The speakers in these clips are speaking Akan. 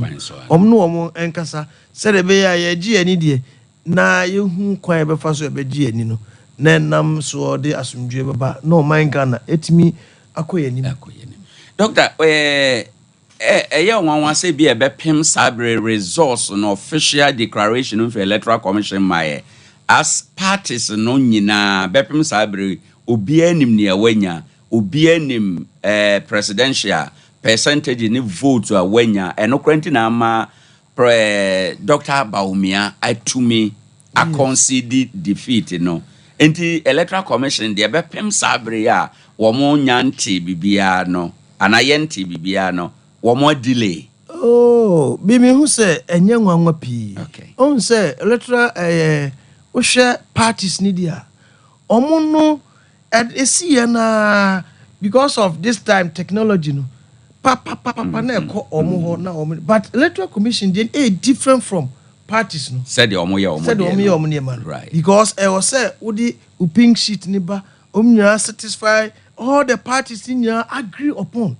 no, wɔn ne wɔn nkasa sɛdeɛ ɛbɛyɛ a yɛgye yɛn ani deɛ na yɛhu kwan a yɛbɛfa so yɛbɛgye yɛn ani no, na ɛnam soɔ de asomdwoeɛ bɛba na ɔman Ghana ɛtumi akɔ yɛn anim. Akɔ yɛn anim. Doctor, ɛyɛ nwanwa sɛ bi a ɛbɛpem saa bere results no, official declaration no mfiri Electoral Commission ma yɛ as parties no nyinaa, bɛpem saa bere obiara nim nea wanya, obiara nim presidential percentage ne vote a wanya. Ɛno kora nti na ama Dr. Bawumia atumi aconcede defeat no. Nti Electoral Commission deɛ, bɛpem saa bere a wɔn nya nte biribiara no anaa yɛnte biribiara no, wɔn delay. Oh, bi mi hu sɛ ɛnyɛ nwanwa pii. Ohun sɛ electoral wohwɛ parties ni deɛ a, ɔmo no esi yɛ naa because of this time technology no papapapa na ɛkɔ ɔmo hɔ na ɔmo, but Electoral Commission deɛ, ɛyɛ different from parties no. Sɛdeɛ ɔmo yɛ ɔmo sɛdeɛ deɛ ɔmo yɛ no. Ɔmo nneɛma no, because ɛwɔ sɛ wode wo pink sheet ni ba, ɔmo nyinaa satisfy, all the parties ni nyinaa agree upon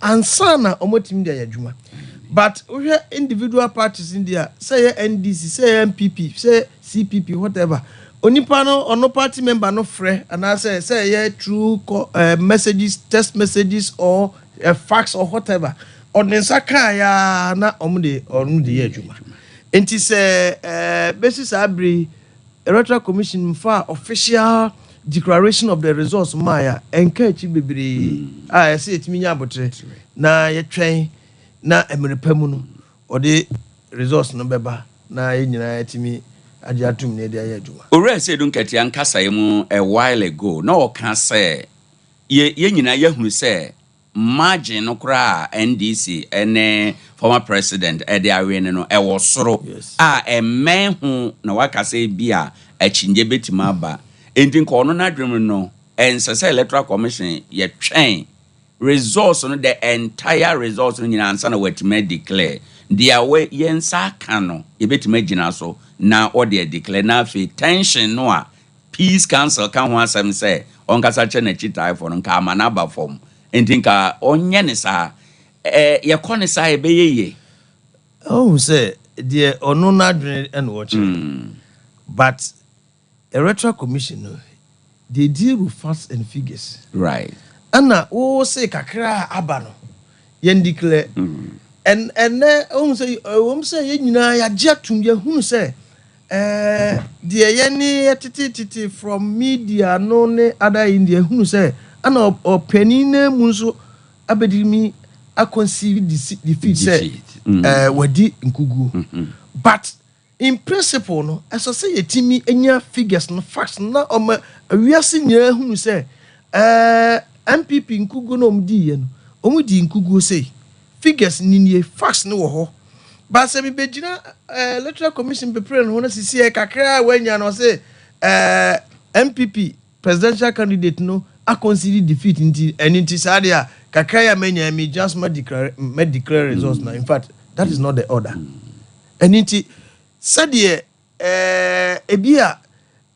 ansa na ɔmo tumi de ayɛ adwuma. But wohwɛ individual parties ni deɛ, sɛ yɛ NDC, sɛ yɛ NPP, sɛ CPP, whatever, onipa no, ɔno party member no frɛ anaasɛ sɛ yɛ through call, messages, text messages or fax or whatever, ɔde nsa kaa ya na ɔmo de ɔno de yɛ adwuma. Nti sɛ bɛsi saa bere yi, Electoral Commission nfa official declaration of the results maa ya, ɛnka akyi bebree a ɛsɛ yɛtumi nya abotire na yɛtwɛn na mmerɛ pa mu no ɔde results no bɛba na yɛn nyinaa yɛtumi agye atum na yɛde ayɛ adwuma. Owura Asiedu Nketia nkasaeɛ mu a while ago na ɔka sɛ yɛ nyinaa yɛhunu sɛ margin no koraa a NDC ne former president ɛde awe no ɛwɔ soro a ɛmmɛn ho na waka sɛ bi a akyinnyɛ bɛtumi aba. Enti nka ɔno n'adwene no, ɛnsɛ sɛ Electoral Commission yɛtwɛn results no, the entire results no nyinaa ansa na watumi declare. Deɛ wɔ yɛn nsa aka no, yɛbɛtumi agyina so na ɔde declare, na afei tension no a Peace Council ka ho asɛm sɛ ɔnkasa kyerɛ n'akyi taafoɔ no, nka ama no aba fam. Nti nka ɔnyɛ ne saa, yɛkɔ ne saa, yɛbɛyɛ yie. Ɔhu sɛ deɛ ɔno n'adwene ɛna wɔkyerɛ, but Electoral Commission no, they deal with facts and figures. Ɛna wo se kakra a aba no, yɛn declare. Ɛnɛ ɔhu sɛ ɛwɔm sɛ yɛn nyinaa yɛagye atum, yɛhunu sɛ deɛ yɛne yɛtetetete from media no ne other india hunu sɛ ɛna ɔpanin no mu nso abɛdi mi aconcede defeat sɛ Defeat. Wadi nkuguo. But in principle no, ɛsɛ sɛ yɛtumi anya figures no, facts no, na ɔma awiase nyinaa hunu sɛ NPP nkuguo na ɔmo diiɛ no, ɔmo di nkuguo sei, figures ni nie, facts no wɔ hɔ. But sɛ mebɛgyina Electoral Commission pepere no ho na sisi yɛ kakra a wanya no, ɔsɛ NPP presidential candidate no aconcede defeat, nti ɛno nti saa deɛ a kakra yi a manya mi just ma declare results na in fact that is not the order. Ɛno nti sɛdeɛ ebi a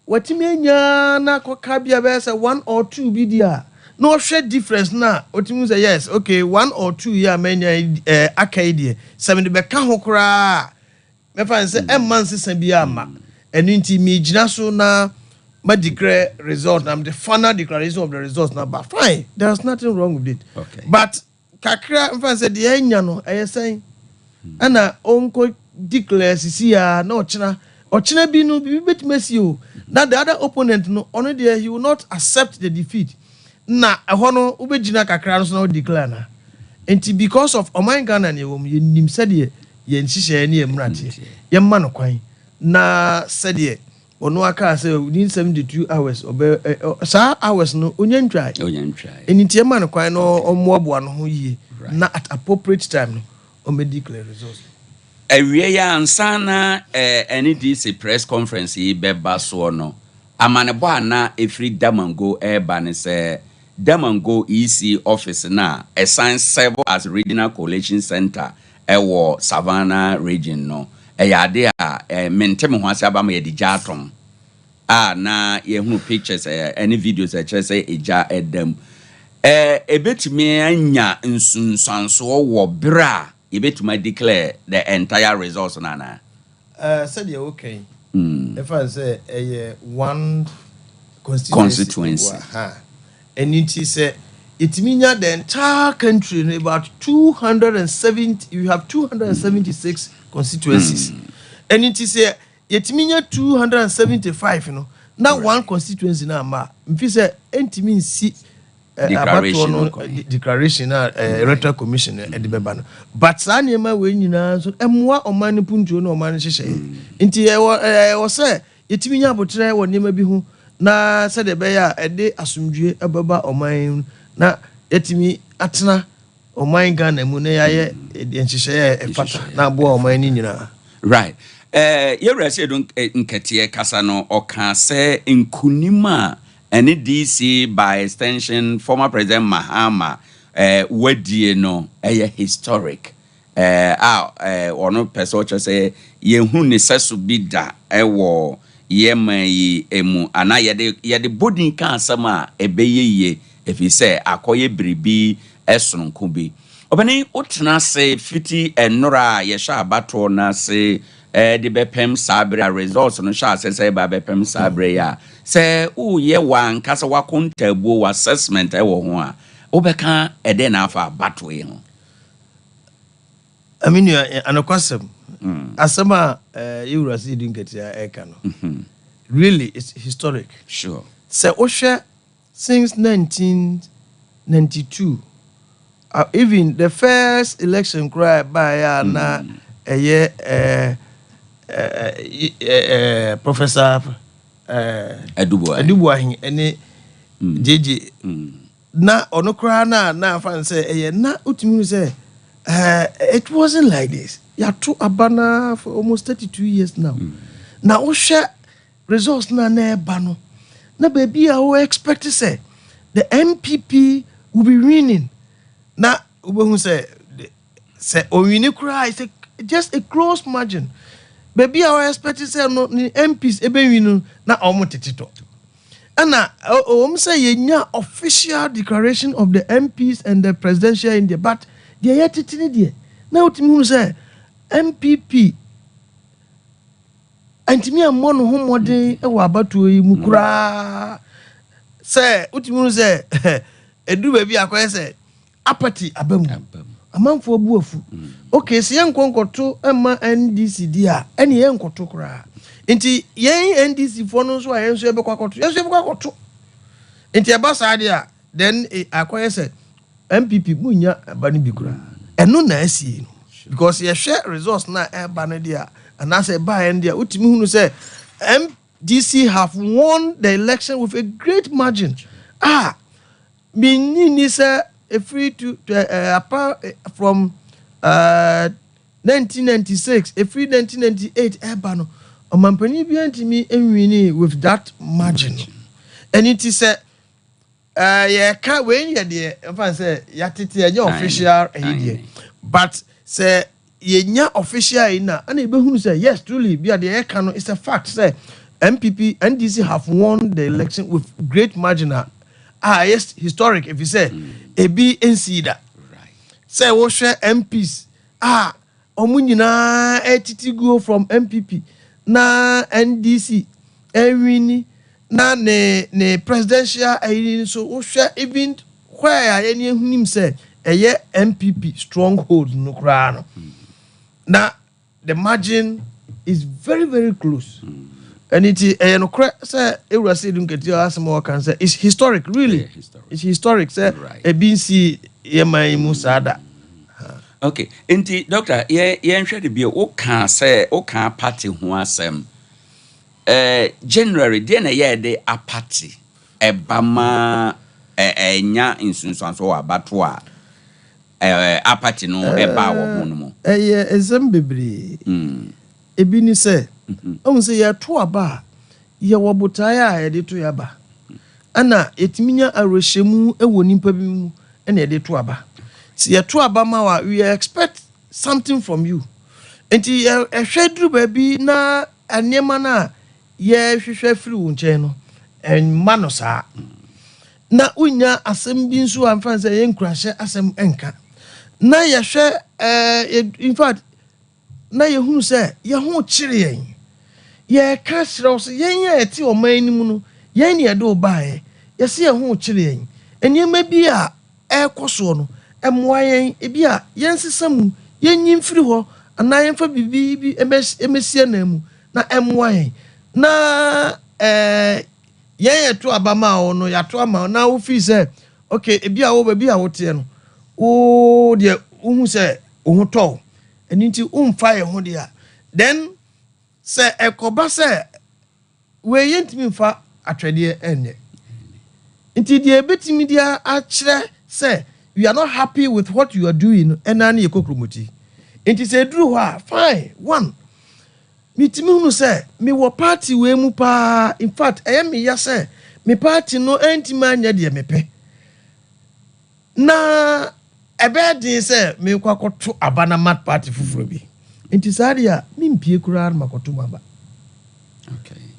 watumi anya na akɔka bi a bɛyɛ sɛ one or two bi di a, na ɔhwɛ difference na otumi sɛ yes, okay, one or two yi a manya yi, aka yi deɛ, sɛ mede bɛka ho koraa, mɛfa n sɛ ɛmma nsesa bi ama. Ɛno nti megyina so na ma declare result na the final declaration of the results na ba, fine, there is nothing wrong with it. But kakra mfa sɛ deɛ ɛnya no ɛyɛ sɛn ɛna ɔnkɔ declare sisi a, na ɔkyena bi no biribi bɛtumi asi o, na the other opponent no, ɔno deɛ, he will not accept the defeat, na ɛhɔ no wobɛgyina kakra no so na declare na. Nti because of ɔman Ghana ne ɛwɔ mu, yɛnim sɛdeɛ yɛn nhyehyɛeɛ ne yɛn mmarateɛ, yɛmma no kwan na sɛdeɛ ɔno aka sɛ within 72 hours ɔbɛ ɛ ɔ saa hours no onye ntwae. Onya ntwae. Ɛni nti yɛmma no kwan na ɔmmoaboa no ho yie na at appropriate time no ɔmɛ declare results. Awie yi, ansa na NDC press conference yi bɛba soɔ no, amanebɔ a na ɛfiri Damango ɛreba ne sɛ Damango EC office no a ɛsan serve as regional collation center ɛwɔ Savannah Region no, ɛyɛ ade a mente me ho ase aba ma yɛde gya atom a na yɛhunu pictures ɛne videos a ɛkyerɛ sɛ ɛgya ɛda mu. Ɛbɛtumi anya nsunsuansoɔ wɔ berɛ a yɛbɛtumi declare the entire results no anaa? Sɛdeɛ woka yi, ɛfa sɛ ɛyɛ one constituency. Constituency. Wɔ ha. Ɛno nti sɛ yɛtumi nya the entire country no, about 270, you have 276 constituencies. Ɛno nti sɛ yɛtumi nya 275 no na one constituency no ama a, mfi sɛ ɛntumi nsi declaration abatoɔ no no kwan. Declaration a Electoral Commission no ɛde bɛba no. But saa nneɛma wei nyinaa nso ɛmmoa ɔman no puntuo ne ɔman no nhyehyɛeɛ. Nti ɛwɔ sɛ yɛtumi nya abotrɛ wɔ nneɛma bi ho na sɛdeɛ ɛbɛyɛ a ɛde asomdwie ɛbɛba ɔman yi mu na yɛtumi atena ɔman Ghana mu na yɛayɛ nhyehyɛeɛ a ɛfata na aboa ɔman no nyinaa. Right, yɛwura sɛ ɛdo nkɛteɛ kasa no, ɔka sɛ nkonim a ɛne DC, by extension former President Mahama wadie no ɛyɛ historic, a ɔno pɛ sɛ ɔkyerɛ sɛ yɛhu ne sɛso bi da ɛwɔ yɛman yi mu anaa yɛde bodin ka asɛm a ɛbɛyɛ yie, ɛfiri sɛ akɔyɛ biribi ɛsononko bi. Ɔbɛne wotena ase fiti ɛnora a yɛhyɛ abatoɔ no ase de bɛpɛm saa berɛ a results no hyɛ ase sɛ ɛba bɛpɛm saa berɛ yi a, sɛ woyɛ w'ankasa w'akontabuo, w'assessment ɛwɔ ho a, wobɛka ɛdɛn na afa abatoɔ yi ho? Ame nua, anokwasɛm asɛm a yɛwura sɛ yɛdi nkatia ɛka no, really it's historic. Sɛ wohwɛ since 1992, even the first election koraa ɛbaeɛ a na ɛyɛ Professor Adu Boahen. Adu Boahen ɛne JJ na ɔno koraa na afa n sɛ ɛyɛ na wotumi hu sɛ it wasn't like this. Yɛato aba na for almost 32 years now na wohwɛ results na ɛba no na baabi a wo expect sɛ the NPP will be winning na wobɛhu sɛ sɛ owin koraa, it's just a close margin. Baabi a wo expect sɛ no ne MPs ɛbɛwin no na ɔmo tete tɔ. Ɛna ɔwɔm sɛ yɛnya official declaration of the MPs and the presidential in there, but deɛ yɛtete ne deɛ na wotumi hunu sɛ NPP ntumi ammɔ ne ho mmɔden wɔ abatoɔ yi mu koraa, sɛ wotumi hunu sɛ ɛduru baabi akɔyɛ sɛ apathy aba mu. Aba mu. Amanfoɔ bu afu. Okay, sɛ yɛnkɔ nkɔto ma NDC di a, ɛne yɛnkɔto koraa. Nti yɛn NDC foɔ no nso a yɛn nso yɛbɛkɔ akɔto, yɛn nso yɛbɛkɔ akɔto. Nti ɛba saa deɛ a, then akɔyɛ sɛ NPP mu nya aba no bi koraa. Ɛno na asie no, because yɛhwɛ results na ɛba no deɛ a, anaasɛ ɛbaeɛ no deɛ a, wotumi hunu sɛ NDC have won the election with a great margin a menyi ni sɛ ɛfiri to apart from 1996, ɛfiri 1998 ɛba no, ɔmampanin bi ntumi nwin with that margin. Ɛno nti sɛ yɛka wei yɛ deɛ ɛfa sɛ yɛatete, ɛnyɛ official ɛyi deɛ, but sɛ yɛnya official yi na ɛna yɛbɛhunu sɛ yes, truly bi a deɛ yɛka no is a fact sɛ NPP, NDC have won the election with great margin a ɛyɛ historic, efi sɛ ebi nsi da sɛ wɔhwɛ MPs a wɔn nyinaa ɛtiti guo from NPP na NDC ɛwin na ne presidential ɛyi nso, wohwɛ even where a yɛn ehunim sɛ ɛyɛ NPP stronghold no koraa no, na the margin is very very close. Ɛne ti ɛyɛ nokorɛ sɛ ewura sɛ Asiedu Nketia asɛm a wɔka sɛ it's historic, really. Yeah, historic. It's historic sɛ ebi nsi yɛ man yi mu saa da. Okay, nti doctor, yɛnhwɛ de bio. Woka sɛ woka party ho asɛm, January deɛ na ɛyɛ de apathy ɛba ma ɛnya nsunsuanso wɔ abato a apathy no ɛbaa wɔ ho no mu? Ɛyɛ nsɛm bebree. Ebi ni sɛ ɔhu sɛ yɛto aba a, yɛwɔ botaeɛ a yɛde to yɛ aba, ɛna yɛtumi nya awerɛhyɛmu wɔ nipa bi mu ɛna yɛde to aba. Sɛ yɛto aba ma wa, we expect something from you. Nti ɛhwɛ duru baabi na nneɛma no a yɛhwehwɛ firi wo nkyɛn no ɛmma no saa na wonya asɛm bi nso a mfa sɛ ɛyɛ nkurahyɛ asɛm nka. Na yɛhwɛ in fact, na yɛhunu sɛ yɛn ho kyere yɛn. Yɛreka kyerɛ wo sɛ yɛn a yɛte ɔman no mu no, yɛn ne yɛde wo baeɛ. Yɛse yɛn ho kyere yɛn. Nneɛma bi a ɛrekɔ soɔ no, ɛmmoa yɛn. Ebi a yɛnsesa mu, yɛnyi mfiri hɔ anaa yɛmfa biribi bi mmɛsi ananmu na ɛmmoa yɛn. Na yɛn yɛto aba maa wo no, yɛato ama wo na wofii sɛ okay, ebi a wo baabi a woteɛ no, wo deɛ wohu sɛ wo ho tɔ wo. Ɛno nti womfa yɛn ho deɛ a, then sɛ ɛkɔba sɛ wei, yɛntumi mfa atwɛdeɛ ɛnyɛ. Nti deɛ ebɛtumi de akyerɛ sɛ we are not happy with what you are doing no, ɛna ne yɛ kokromoti. Nti sɛ eduru hɔ a, fine one, mitumi hunu sɛ mewɔ party wei mu paa. In fact, ɛyɛ me ya sɛ me party no ɛntumi anyɛ deɛ mepɛ, na ɛbɛyɛ den sɛ mekɔ akɔto aba na mat party foforɔ bi. Nti saa deɛ a, mempie koraa na makɔto mu aba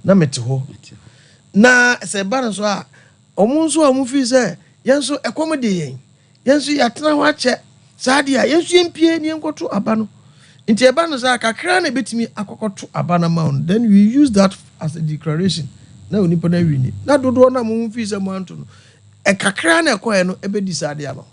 na mete hɔ. Na sɛ ɛba no so a, ɔmo nso a ɔmo fii sɛ yɛn nso ɛkɔm de yɛn, yɛn nso yɛatena hɔ akyɛ, saa deɛ a, yɛn nso yɛmpie ne yɛnkɔto aba no. Nti ɛba no saa, kakra na ebɛtumi akɔkɔto aba no ma wo no, then we use that as a declaration na onipa no awi ni. Na dodoɔ no a mo fii sɛ mo anto no, ɛkakra na ɛkɔɛ no ɛbɛdi saa deɛ no.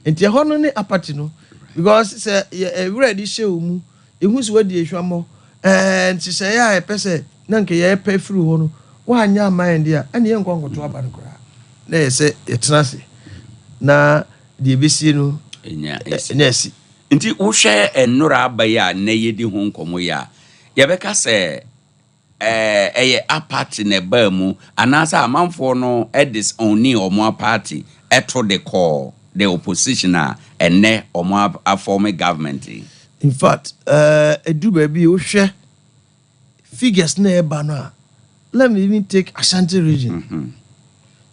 Nti ɛhɔ no ne apathy no, because sɛ yɛ ɛwura de hyɛ wo mu, ehu sɛ wadi ehwammɔ, nhyehyɛeɛ a yɛpɛ sɛ na nka yɛpɛ firi hɔ no, woanyɛ ama yɛn deɛ a, ɛne yɛnkɔ nkɔto aba no koraa, na yɛ sɛ yɛtena ase na deɛ ɛbɛsie no ɛnya ɛsi. Ɛnya asi. Nti wohwɛ nnora aba yi a nnɛ yɛdi ho nkɔmmɔ yi a, yɛbɛka sɛ ɛyɛ apathy na ɛbaa mu anaasɛ amanfoɔ no disown ɔmo party ɛto de kɔɔ the opposition a ɛnnɛ ɔmo aform government yi? In fact, ɛdu baabi, wohwɛ figures na ɛba no a, let me even take Ashanti Region.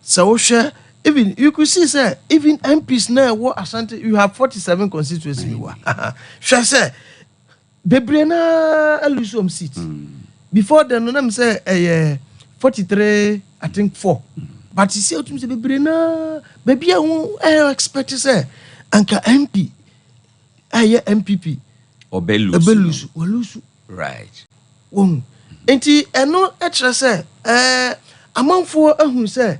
Sɛ wohwɛ, even you could see sɛ even MPs na ɛwɔ Ashanti, you have 47 constituency bi wa, hwɛ sɛ bebree naa lose wɔn seat. Before then no, nam sɛ ɛyɛ 43, I think four, but sisi otum sɛ bebree naa, baabi a wɔn ɛyɛ expect sɛ anka MP ɛyɛ NPP ɔbɛ lose. Ɛbɛ lose, wɔ lose. Wɔn nti ɛno kyerɛ sɛ amanfoɔ ahu sɛ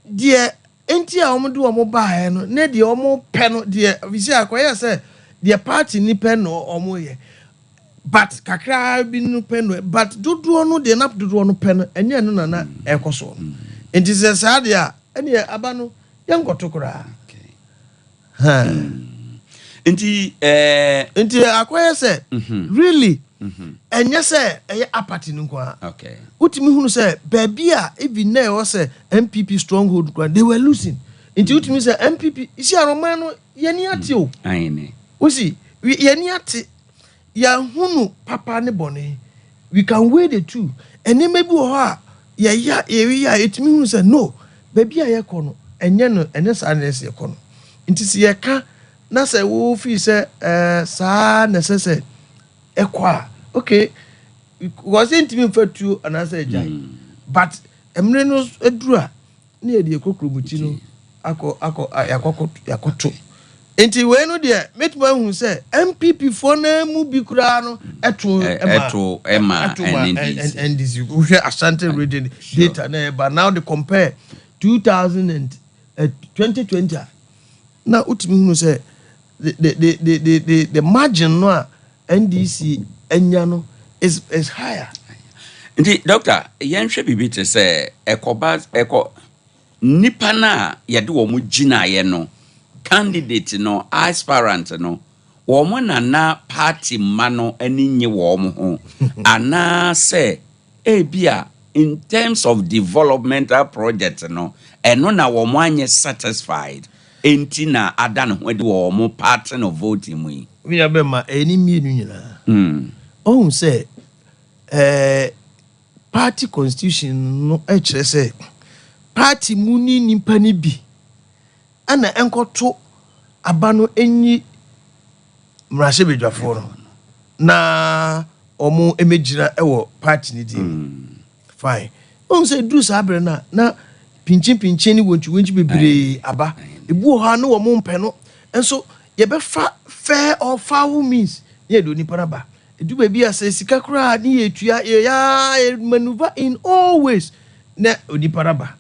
deɛ nti a wɔn de wɔn baeɛ no ne deɛ wɔn pɛ no deɛ, fisi akɔyɛ sɛ deɛ party ni pɛ no wɔn yɛ, but kakra bi no pɛ no, but dodoɔ no deɛ, na dodoɔ no pɛ no, ɛnyɛ no na ɛkɔ soɔ no. Nti sɛ saa deɛ a, ɛneɛ aba no yɛnkɔto koraa. Nti Nti akɔyɛ sɛ really ɛnyɛ sɛ ɛyɛ apathy no nko ara. Wotumi hunu sɛ baabi a even na ɛwɔ sɛ NPP stronghold kora, they were losing. Nti wotumi sɛ NPP si aroman no, yɛni ate o. Ayene. Wosi yɛni ate, yɛahunu papa ne bɔne, we can weigh the two. Nneɛma bi wɔ hɔ a yɛyɛ, yɛyɛ a, yɛtumi hunu sɛ no, baabi a yɛkɔ no, ɛnyɛ no, ɛnyɛ saa na ɛsɛ yɛkɔ no. Nti sɛ yɛka na sɛ wofii sɛ saa na ɛsɛ sɛ ɛkɔ a, okay, because ntumi nfa tuo anaasɛ agyae, but mmerɛ no aduru a, ne yɛde yɛ no akɔ akɔ yɛakɔkɔ yɛakɔto. Nti wei no deɛ, mɛtumi ahu sɛ NPP foɔ naa mu bi koraa no ɛto ɛto ɛma ɛto ma NDC. NDC. Wohwɛ Ashanti Region data na ɛba now, de compare 2020 a, na wotumi hunu sɛ the margin no a NDC anya no is higher. Nti doctor, yɛnhwɛ biribi te sɛ ɛkɔba ɛkɔ nipa no a yɛde wɔn gyinaeɛ no, candidate no, aspirant no, wɔn nana party mma no ani nye wɔn ho anaasɛ ebi a in terms of developmental project no, ɛno na wɔn anyɛ satisfied, enti na ada ne ho adi wɔ wɔn party no voting mu yi? Wia bɛ ma ɛyɛ ne mmienu nyinaa. Ɔhun sɛ party constitution no ɛkyerɛ sɛ party mu ni nipa ni bi ɛna ɛnkɔto aba no enyi mmarahyɛbadwafoɔ no na ɔmo ɛmɛgyina ɛwɔ party ne din mu. Fine, ɔhun sɛ duru saa abirɛ no a, na pinkyin pinkyin ne wɔntwi wɔntwi bebree aba. Ebi wɔ hɔ a ne wɔn mpɛ no, Nso yɛbɛfa fair or foul means ne yɛde onipa no aba. Ɛdu baabi a sɛ sika koraa ne yɛtua, yɛyɛ yɛ maneuver in all ways na onipa no aba.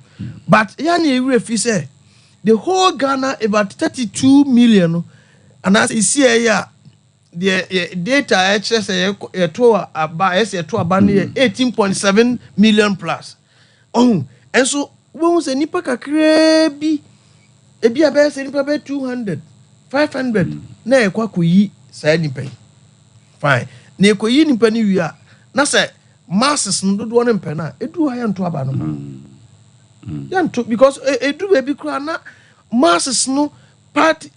But yɛa ne yɛwerɛ fi sɛ the whole Ghana, about 32 million no, anaasɛ esi ɛyɛ a deɛ yɛ data a ɛkyerɛ sɛ yɛto aba, ɛsɛ yɛto aba no yɛ 18.7 million plus. Ɔho ɛnso wohu sɛ nipa kakraa bi, ebi a bɛyɛ sɛ nipa bɛyɛ 200, 500 na ɛkɔ akɔyi saa nipa yi. Fine, na ɛkɔyi nipa no wie a, na sɛ masses no dodoɔ no mpɛ no a, ɛduru ha, yɛnto aba no ma yɛnto, because ɛduru baabi koraa na masses no, party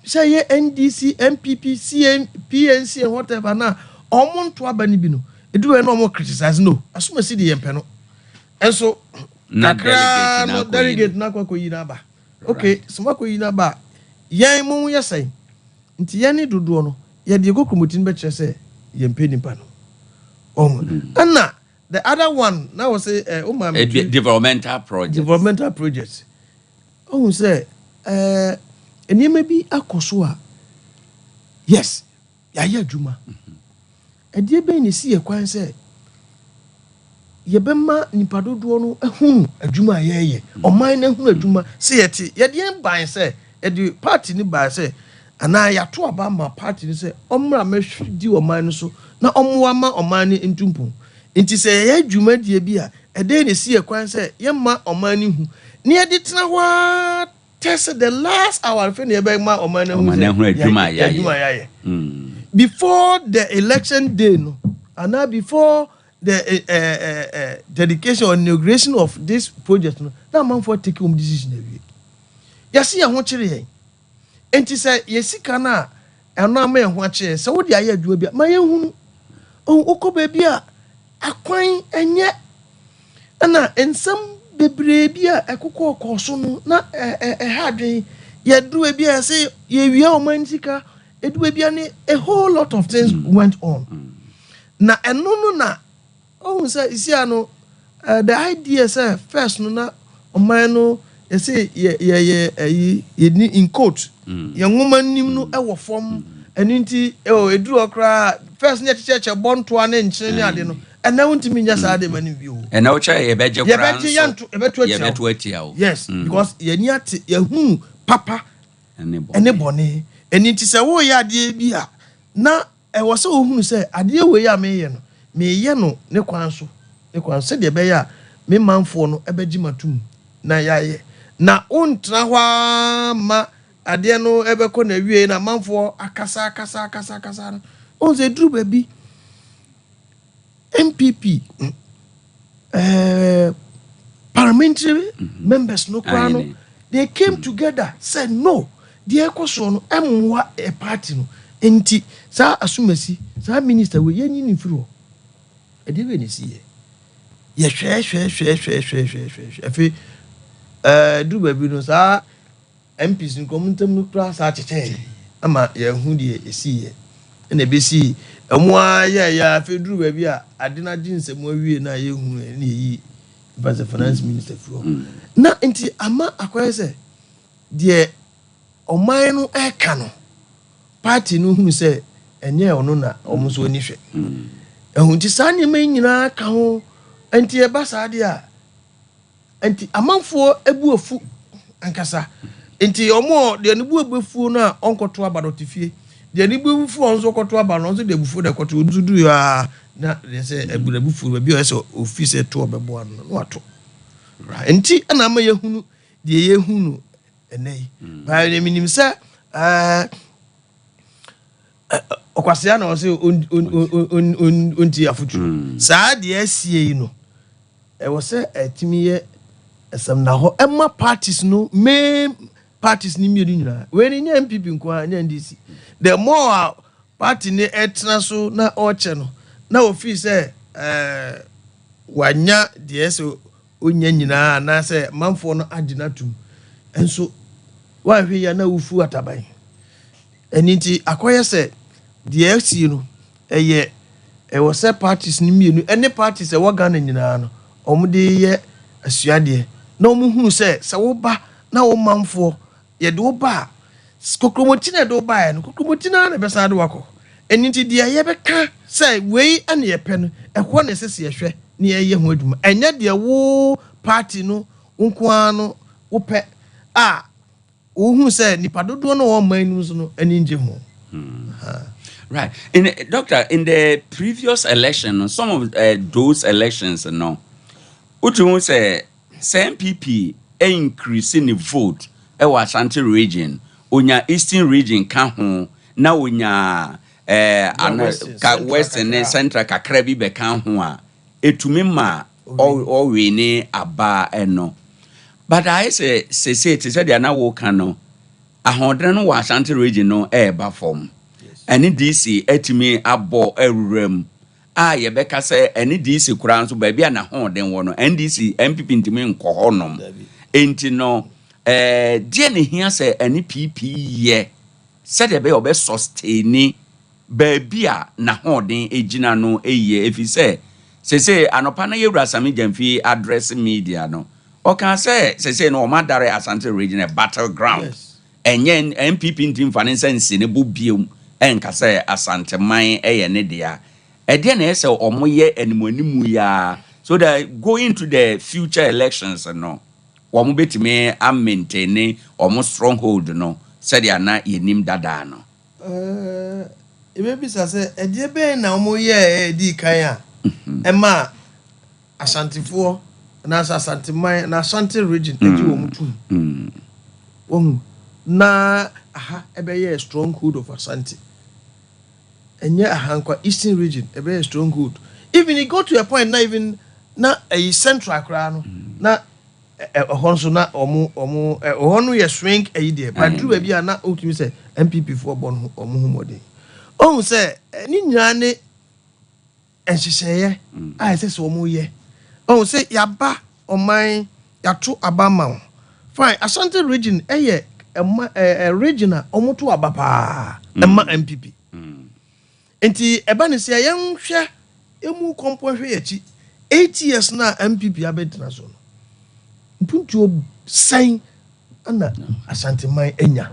sɛ yɛ NDC, NPP, CN, PNC and whatever, na ɔmo nto aba no bi no, ɛduru baabi na ɔmo criticize no asomasi de yɛmpɛ no. Ɛnso na kakraa delegate na no akɔyi. Delegate na akɔ akɔyi n'aba. Okay, sɛ mo akɔyi n'aba a, yɛn mo yɛ sɛn? Nti yɛn ne dodoɔ no yɛde ekɔ kuromoti no bɛkyerɛ sɛ yɛmpɛ nipa no. Ɔmo ɛna the other one na wɔ sɛ o maa mi Developmental project. Developmental project. Ɔhun sɛ nneɛma bi akɔ so a, yes, yɛayɛ adwuma. Ɛdeɛ bɛn na esi yɛ kwan sɛ yɛbɛma nipa dodoɔ no ehunu adwuma a yɛreyɛ, ɔman no ehunu adwuma sɛ yɛte yɛde yɛn ban sɛ yɛde party no ban sɛ anaa yɛato aba ma party no sɛ ɔmmra mɛdi ɔman no so na ɔmmoa ma ɔman no ntumpɔn? Nti sɛ yɛyɛ dwumadie bi a, ɛdɛn na esi yɛ kwan sɛ yɛmma ɔman no hu na yɛde tena hɔ ara tɛ sɛ the last hour afei na yɛbɛma ɔman no hu Ɔman no sɛ ahunu adwuma a yɛayɛ. Adwuma a yɛayɛ before the election day no, anaa before the dedication or inauguration of this project no, na amanfoɔ take wɔn decision awie. Yɛsi yɛn ho kyerɛ yɛn. Nti sɛ yɛ sika no a ɛno ama yɛn ho akyerɛ yɛn sɛ wode ayɛ adwuma bi a, ma yɛn hunu. Ɔn wokɔ baabi a akwan ɛnyɛ, ɛna nsɛm bebree bi a ɛkokɔ kɔɔ so no na ɛ ɛ ɛha adwene. Yɛduru baabi a yɛsɛ yɛwia ɔman sika, edu baabi a ne a whole lot of things went on. Na ɛno no na ɔhun sɛ isia no the idea sɛ first no na ɔman no yɛsɛ yɛ yɛ yɛ ɛyi yɛni in quote yɛn nwoma nim no ɛwɔ fam. Ɛno nti ɛwɔ eduru hɔ koraa, first ne yɛkyekyɛkyɛ bɔntoa ne nkyene ne ade no, ɛnɛ wontumi nyɛ saa de ma no bio. Ɛnɛ wokyɛ yɛbɛgye koraa. Yɛbɛgye yɛnto, yɛbɛto atia wo. Yɛbɛto atia wo. Yes, because yɛni ate, yɛhu papa ɛne bɔne. Ɛne bɔne. Ɛni nti sɛ woyɛ adeɛ bi a, na ɛwɔ sɛ wohunu sɛ adeɛ wei a meyɛ no, meyɛ no ne kwan so, ne kwan so, sɛdeɛ ɛbɛyɛ a me manfoɔ no ɛbɛgye ma tom na yɛayɛ. Na wontena hɔ ara ma adeɛ no ɛbɛkɔ na awie na manfoɔ akasa akasa akasa akasa no. Wohu sɛ ɛduru baabi, NPP parliamentary members no koraa no, Aye. they came together said no, deɛ ɛkɔ soɔ no ɛmmoa ɛ party no. Nti saa asomasi, saa minister wei, yɛnyi ne mfiri hɔ. Ɛdeɛ bɛ ne si yɛ yɛhwɛ hwɛ hwɛ hwɛ hwɛ hwɛ hwɛ hwɛ. Afei duru baabi no, saa MPs nkɔm ntam no koraa saa kyekyɛ ama yɛhu deɛ ɛsi yɛ ɛna ɛbɛsi ɛmo ara yɛ yɛ. Afei duru baabi a ade no agye nsɛm awie na yɛhu ɛne yɛyi nipa sɛ finance minister firi hɔ. Na nti ama akɔyɛ sɛ deɛ ɔman no ɛka no, party no hunu sɛ ɛnyɛ ɔno na ɔmo nso ani hwɛ ɛho. Nti saa nneɛma yi nyinaa ka ho. Nti ɛba saa deɛ a, nti amanfoɔ ebu afu ankasa. Nti ɔmo a deɛ ne bu ebufuo no a ɔnkɔto aba no te fie, deɛ ne bu ebufuo a ɔno nso kɔto aba no, ɔno nso de abufuo na ɛkɔto. Ɔno nso du yɛ a, na deɛ sɛ ɛbu n'abufuo baabi a ɔyɛ sɛ ofi sɛ to ɔbɛboa no na wato. Nti ɛna ama yɛhunu deɛ yɛhunu ɛnɛ yi. Baa deɛ menim sɛ ɔkwasea na ɔsɛ ɔnti afotu. Saa deɛ asie yi no, ɛwɔ sɛ ɛtumi yɛ ɛsɛm na hɔ ɛma parties no, main parties no mmienu nyinaa. Wei ni nyɛ NPP nko ara, nyɛ NDC. The more a party ne ɛtena so na ɔrekyɛ no na ofii sɛ wanya deɛ ɛsɛ onya nyinaa anaasɛ manfoɔ no agye no atum nso, wanhwɛ yi a na wofu ataban. Ɛno nti akɔyɛ sɛ deɛ asie no, ɛyɛ ɛwɔ sɛ parties no mmienu ɛne parties ɛwɔ Ghana nyinaa no, wɔn de yɛ asuadeɛ na wɔn hunu sɛ sɛ woba na wo manfoɔ yɛde wo ba a, Kokromoti na ɛde wo baeɛ no, kokromoti no ara na ɛbɛsan de wakɔ. Ɛno nti deɛ yɛbɛka sɛ wei ne yɛpɛ no, ɛhɔ na ɛsɛ sɛ yɛhwɛ na yɛyɛ ho adwuma. Ɛnyɛ deɛ wo party no wo nko ara no wopɛ a wohu sɛ nipa dodoɔ no a wɔn man no mu so no ani ngye ho. Right. Doctor, in the previous election, some of those elections, no, wotu sɛ NPP increase ne vote ɛwɔ Ashanti Region, onya Eastern Region ka ho, na onya ana, Western, ka Central Western ne kakra. Central kakra bi bɛka ho a, etumi ma ɔwe ne aba ɛno. But ayɛ sɛ sese te sɛ deɛ na woka no, ahoɔden no wɔ Ashanti Region no ɛɛba fam. Ɛne DC atumi abɔ awura mu a yɛbɛka sɛ ɛne DC koraa nso, baabi a n'ahoɔden wɔ no, NDC, NPP ntumi nkɔ hɔnom. Dabi. Enti no deɛ ne hia sɛ ɛne PP yɛ sɛdeɛ ɛbɛyɛ ɔbɛ sustain baabi a n'ahoɔden gyina no yie, ɛfiri sɛ sese anɔpa no yɛwura Sammy Gyamfi address media no, ɔka sɛ sese no ɔma dare Asante Region a battle ground. Ɛnyɛ NPP nti mfa ne nsa nsi ne bo biom ɛnka sɛ Asanteman ɛyɛ ne dea. Ɛdeɛ na ɛyɛ sɛ ɔmo yɛ animuanimu yaa so that going to the future elections no, wɔn bɛtumi amaintain ɔmo stronghold no sɛdeɛ na yɛnim dadaa no. Ebebisa sɛ ɛdeɛ bɛn na wɔn yɛɛ ɛdi kan a ɛma Asantefoɔ anaasɛ Asanteman na Asante Region agye wɔn tum wɔn na aha ɛbɛyɛ stronghold of Asante. Ɛnyɛ aha nkwa, Eastern Region ɛbɛyɛ stronghold. Even e go to a point na even na ɛyi Central koraa no na ɛhɔ nso na ɔmo ɛhɔ no yɛ swing ɛyi deɛ, but duru baabi a na otumi sɛ NPP foɔ bɔ no ɔmo ho mmɔden ɔhun sɛ ne nyinaa ne nhyehyɛeɛ a ɛsɛ sɛ ɔmo yɛ. Ɔhun sɛ yaba ɔman yɛato aba ma wo, fine. Ashanti Region ɛyɛ ɛma ɛ ɛ region a ɔmo to aba paa ɛma NPP. Nti ɛba ne sɛ yɛnhwɛ emu kɔmpɔ hwɛ yɛn akyi 8 years na NPP abɛtena so no, mpuntuo sɛn ɛna Asanteman anya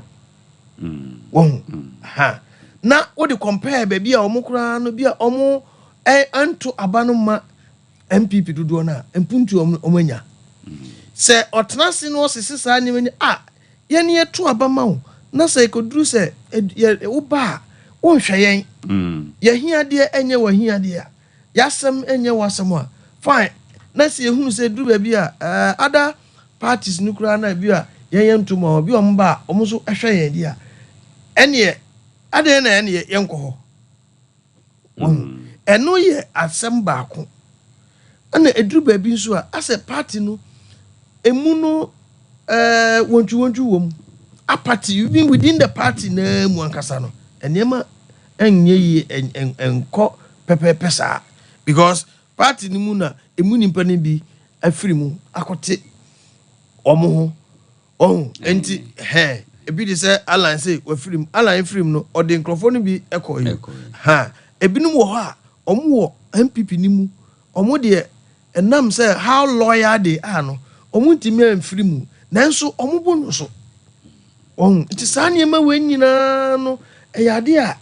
wɔn ha na wode compare baabi a wɔn koraa no bi a wɔn anto aba no ma NPP dodoɔ no a, mpuntuo wɔn anya sɛ ɔtena ase na ɔsese saa nneɛma ni a yɛn yɛto aba ma wo na sɛ ekoduru sɛ yɛ woba a wonhwɛ yɛn yɛhiadeɛ ɛnyɛ w'ahiadeɛ a, yɛasɛm ɛnyɛ w'asɛm a, fine. Na sɛ yɛhunu sɛ duru baabi a other parties no koraa na bi a yɛnyɛ ntom a bi a ɔmo ba a ɔmo nso ɛhwɛ yɛn di a, ɛneɛ adeɛ na ɛneɛ yɛnkɔ hɔ wɔn. Ɛno yɛ asɛm baako. Ɛna eduru baabi nso a asɛ party no emu no wɔntwi wɔntwi wɔ mu, apathy even within the party naa mu ankasa no, nneɛma ɛnyɛ yie, ɛn ɛn ɛnkɔ pɛpɛɛpɛ saa because party no mu na emu nipa no bi afiri mu akɔte wɔn ho ɔho. Nti hɛn ebi de sɛ Alan sɛ wafiri mu, Alan firi mu no, ɔde nkurɔfoɔ no bi ɛkɔ yi Ɛkɔ yi. Ha ebinom wɔ hɔ a wɔn wɔ NPP ni mu, wɔn deɛ ɛnam sɛ how loyal they are no, wɔn ntumi amfiri mu, nanso wɔn bo no so wɔn. Nti saa nneɛma wei nyinaa no ɛyɛ adeɛ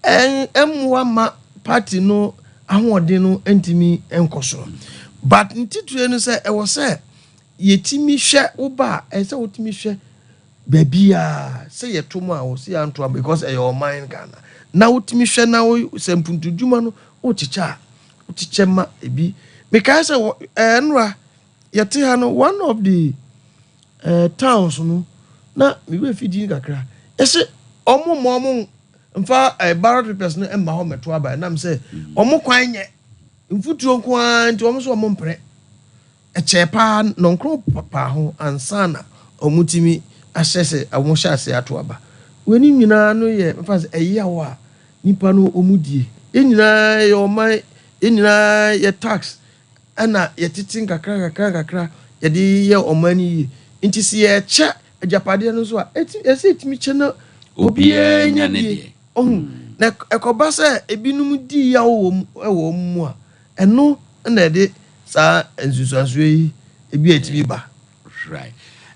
a ɛmmoa ma party no ahoɔden no ntumi nkɔ soro. But ntitire no sɛ ɛwɔ sɛ yɛtumi hwɛ wo ba a, ɛsɛ sɛ wotumi hwɛ baabi a sɛ yɛto mu a wɔ sɛ yɛanto a because ɛyɛ ɔman Ghana na wotumi hwɛ na wo sɛ mpuntudwuma no wokyekyɛ a, wokyekyɛ ma ebi. Mekae sɛ nnora yɛte ha no, one of the towns no na mewura fi din kakra, ɛsɛ ɔmo ma ɔmo mfa ballot papers no mma hɔ mɛto aba, ɛnam sɛ ɔmo kwan nyɛ mfuturo nko ara nti ɔmo nso ɔmo mpere. Ɛkyɛɛ paa nɔnkron paa ho ansa na ɔmo tumi ahyɛ sɛ ɔmo hyɛ ase ato aba. W'ani nyinaa no yɛ mfa sɛ ɛyaw a nipa no ɔmo die. Yɛn nyinaa yɛ ɔman, yɛn nyinaa yɛ tax ɛna yɛtete nkakra nkakra nkakra yɛde yɛ ɔman no yie. Nti sɛ yɛkyɛ agyapadeɛ no nso a, ɛsɛ ɛtumi kyɛ na obiara nya ne bie deɛ. Ɔhu na ɛkɔba sɛ ebinom di yaw wɔ mu ɛwɔ wɔn mu a, ɛno na ɛde saa nsusuansoɔ yi ebi a ɛtumi ba. Right.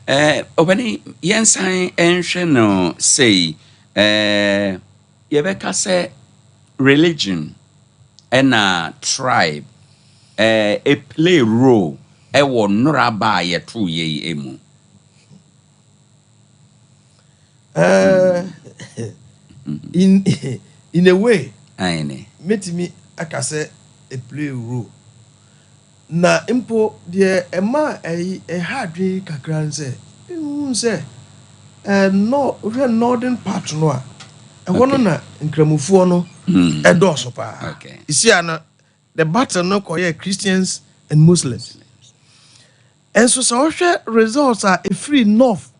Ɔbɛne yɛnsan nhwɛ no sei, yɛbɛka sɛ religion ɛna tribe e play role ɛwɔ nnora ba a yɛtoo yɛ yi mu? In a way, Aane. mɛtumi aka sɛ e play role, na mpo deɛ ɛma ɛyi ɛha adwene kakra n sɛ ehu sɛ no, wohwɛ northern part no a, ɛhɔ no na nkramofoɔ no ɛdɔɔso paa. Esi ano, the battle no kɔyɛ Christians and Muslims. Ɛnso sɛ wohwɛ results a ɛfiri north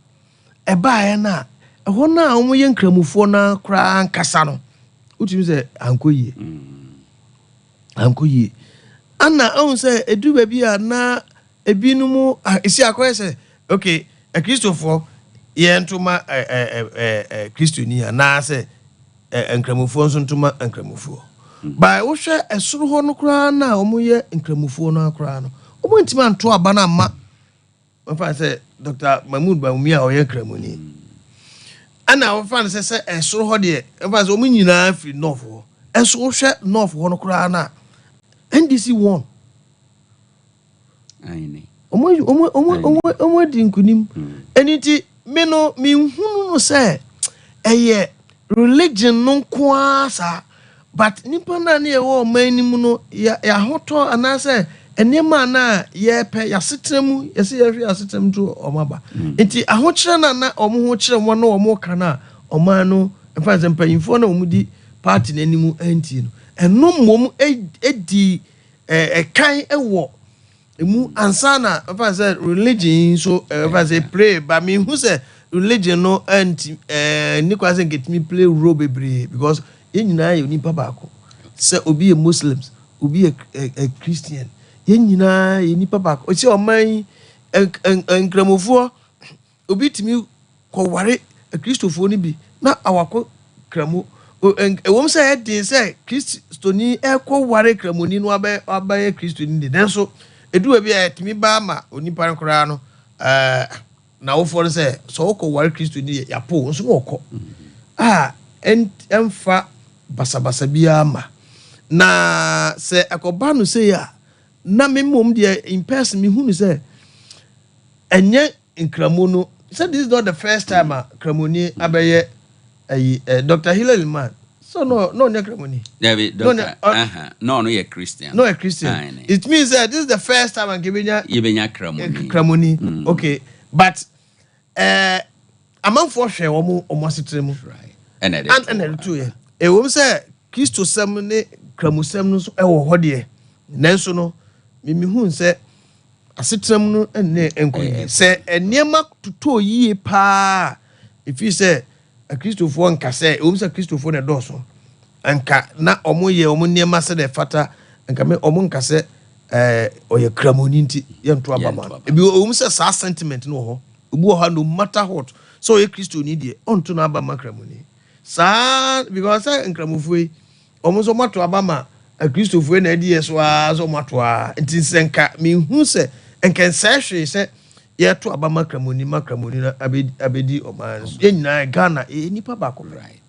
ɛbaeɛ no a, ɛhɔ no a wɔyɛ nkramofoɔ no koraa nkasa no, wotumi sɛ ankɔ yie, ankɔ yie. Ana ɔhu sɛ ɛdu baabi a na ebinom esi akɔyɛ sɛ, okay, akristofoɔ yɛn ntoma ɛ ɛ ɛ ɛ kristoni, anaasɛ nkramofoɔ nso ntoma nkramofoɔ. Ba wohwɛ ɛsoro hɔ no koraa na wɔyɛ nkramofoɔ no koraa no, wɔn ntumi anto aba no amma wɔfa sɛ Dr Mahmood Bawumia a ɔyɛ nkramoni. Ɛna wɔfa no sɛ ɛsoro hɔ deɛ, wɔfa sɛ wɔn nyinaa firi north hɔ. Ɛnso wohwɛ north hɔ no koraa na NDC won. Wɔn adi nkunim. Ɛni ti mi no, mi nhunu no sɛ ɛyɛ religion no nko ara saa, but nipa naa ne yɛwɔ ɔman no mu no, yɛ yɛahotɔ anaasɛ nneɛma a na yɛpɛ yɛasetena mu, yɛsɛ yɛhwɛ yɛasetena mu to ɔmo aba. Nti ahokyerɛ no a na ɔmo ho kyerɛ wɔn na ɔmo ka no a, ɔman no mfa sɛ mpanyinfoɔ na ɔmo di party n'anim ɛnti no, ɛno mmom edi ɛkan ɛwɔ emu ansa na mfa sɛ religion nso mfa sɛ play ba. Mi hu sɛ religion no ɛnti ne kwan sɛ nketumi play role bebree, because yɛn nyinaa yɛ nipa baako. Sɛ obi yɛ Muslims, obi yɛ ɛ ɛ Christian, yɛn nyinaa yɛ nipa baako. Osi ɔman yi nkramofoɔ, obi tumi kɔware akristofoɔ no bi na awakɔ kramo. Ɛwɔm sɛ ɛden sɛ Kristoni ɛkɔ ware kramoni no abɛyɛ Kristoni de, nanso edu baabi a ɛtumi ba ama onipa no koraa no n'awofoɔ no sɛ ɔkɔ ware Kristoni yɛ yapo nso na ɔkɔ a ɛnfa basabasa biara ma. Na sɛ ɛkɔba no sei a, na me mmom deɛ, in person, me hu no sɛ ɛnyɛ nkramo no, sɛ this is not the first time a kramoni abɛyɛ ɛyi. Dr Hilla Limann so no, no ɔnyɛ kramoni. Dabi. No, doctor. No, Na ɔno yɛ Christian. No, a Christian. Aye. It means that this is the first time anka ebenya yɛbɛnya kramoni. Kramoni, okay, but amanfoɔ hwɛ wɔn asetena mu. Ɛna ɛde an to ɛna ɛde to yɛ. Ɛwom sɛ Kristosɛm ne kramosɛm no nso ɛwɔ hɔ deɛ, nanso no mimihu sɛ asetena mu no ɛnne nkɔ yie. Sɛ nneɛma totɔ yie paa, efi sɛ akristofoɔ nka sɛ, ɛwom sɛ akristofoɔ na ɛdɔɔso, nka na ɔmo yɛ ɔmo nneɛma sɛ ɛfata, nka me ɔmo nka sɛ ɔyɛ kramoni nti yɛnto aba ma Yɛnto no. aba. Ebi ɛwom sɛ saa sentiment no wɔ hɔ. Obi wɔ hɔ, no matter what, sɛ ɔyɛ Kristoni deɛ, ɔnto no aba ma kramoni saa, because sɛ nkramofoɔ yi, ɔmo nso ɔmo ato aba ma akristofoɔ yi na ɛdi yɛ so aa sɛ ɔmo ato aa. Nti sɛ nka mehu sɛ nka nsɛɛ hwee sɛ yɛto aba ma kramoni na abɛdi ɔman no so. Yɛn nyinaa Ghana yɛ nipa baako pɛ. Right.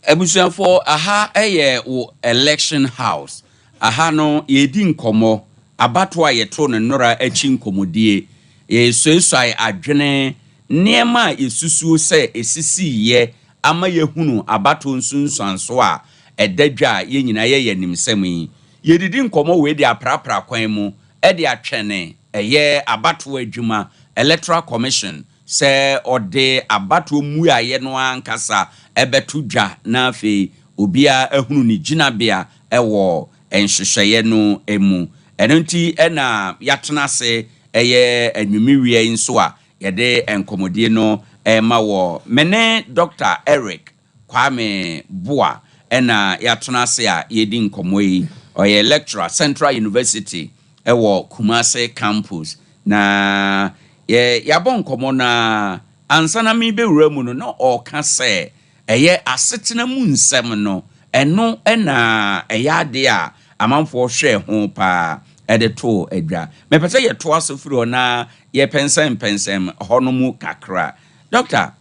Abusuafoɔ, aha ɛyɛ wo Election House. Aha no yɛdi nkɔmmɔ abatoɔ a yɛto no nnora akyi nkɔmmɔdie. Yɛsuasuae adwene, nneɛma a yɛsusuo sɛ ɛsisiiɛ ama yɛhunu abatoɔ nsunsuanso a ɛda dwa a yɛn nyinaa yɛyɛ nimsɛm yi. Yɛdidi nkɔmmɔ wei de aprapra kwan mu ɛde atwɛne ɛyɛ abatoɔ adwuma, Electoral Commission, sɛ ɔde abatoɔ mmuaeɛ no ankasa ɛbɛto dwa na afei obiara ahunu ne gyinabea ɛwɔ nhyehyɛeɛ no mu. Ɛno nti ɛna yɛatena ase ɛyɛ anwummerɛ yi nso a yɛde nkɔmmɔdie no ɛma wɔ. Me ne Dr Eric Kwame Boa ɛna yɛatena ase a yɛdi nkɔmmɔ yi. Ɔyɛ lecturer, Central University ɛwɔ Kumase campus. Na yɛabɔ nkɔmmɔ no a, ansa na mebɛwura mu no, na ɔreka sɛ ɛyɛ asetena mu nsɛm no, ɛno ɛna ɛyɛ adeɛ a amanfoɔ hwɛ ho paa. Ɛde too adwa. Mepɛ sɛ yɛtoa so firi hɔ na yɛpɛnsɛmpɛnsɛm hɔ no mu kakra. Doctor,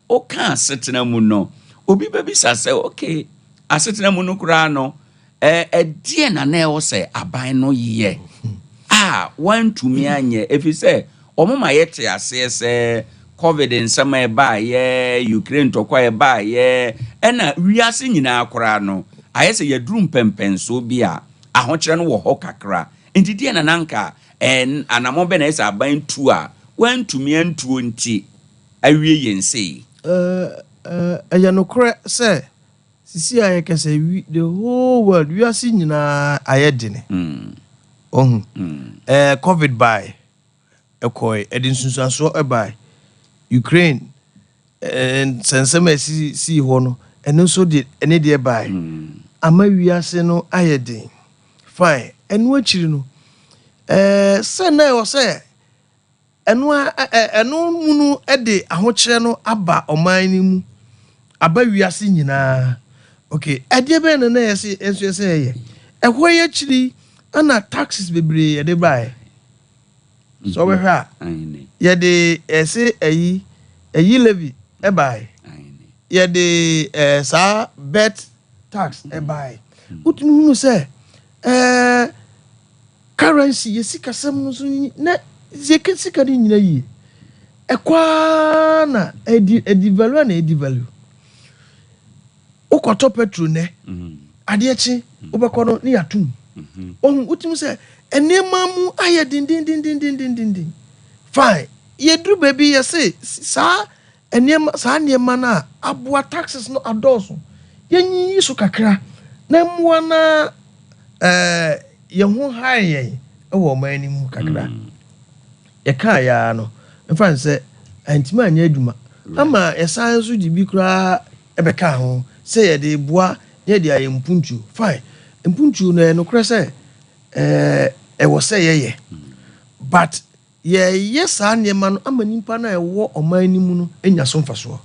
woka asetena mu no, obi bɛbisa sɛ, okay, asetena mu no koraa no, ɛdeɛ na ɛwɔ sɛ aban no yɛ a wantumi anyɛ, ɛfiri sɛ ɔmo ma yɛte aseɛ sɛ COVID nsɛm a ɛbaayɛ, Ukraine ntɔkwa a ɛbaayɛ, ɛna wiase nyinaa koraa no ayɛ sɛ yɛduru mpɛmpɛnsoɔ bi a ahokyerɛ no wɔ hɔ kakra. Nti deɛ na nanka anammɔ bɛ na ɛsɛ aban tu a wantumi antuo nti awie yɛn sei? Ɛyɛ nokorɛ sɛ sisi a yɛkɛsɛ the whole world, wiase nyinaa ayɛ dene. Ɔhu COVID bae, ɛkɔe, ɛde nsunsuansoɔ ɛbae. Ukraine nsɛnsɛm a ɛsi sii hɔ no, ɛno nso de ɛne deɛ bae ama wiase no ayɛ den. Fine, ɛno akyiri no, sɛ na ɛwɔ sɛ ɛno ɛno mu no ɛde ahokyerɛ no aba ɔman no mu, aba wiase nyinaa. Okay, ɛdeɛ bɛyɛ na yɛsɛ nso yɛsɛ yɛyɛ ɛhɔ yi akyiri, ɛna taxes bebree yɛde baeɛ. Sɛ ɔbɛhwɛ a, yɛde ɛsɛ ɛyi levy ɛbaeɛ, yɛde saa bet tax ɛbaeɛ. Wotumi hunu sɛ currency, yɛ sikasɛm no nso na yɛ sika no nyina yie ɛkɔa na ɛdi value na ɛdi value. Wokɔtɔ petrol nɛ, adeɛ kye wobɛkɔ no ne yɛatom. Ɔhu wotumi sɛ nneɛma mu ayɛ dendendendendendenden. Fine, yɛduru baabi yɛse saa nneɛma, saa nneɛma no a aboa taxes no adɔɔso, yɛnyiyi so kakra na mmoa na yɛn ho hae yɛn wɔ ɔman no mu kakra. Yɛkaa yɛa no mfa n sɛ antumi anyɛ adwuma ama yɛsan nso de bi koraa ɛbɛka ho sɛ yɛde boa na yɛde ayɛ mpuntuo. Fine, mpuntuo no, ɛyɛ nokorɛ sɛ ɛwɔ sɛ yɛyɛ, but yɛyɛ saa nneɛma no ama nipa no a ɛwɔ ɔman no mu no anya so mfasoɔ.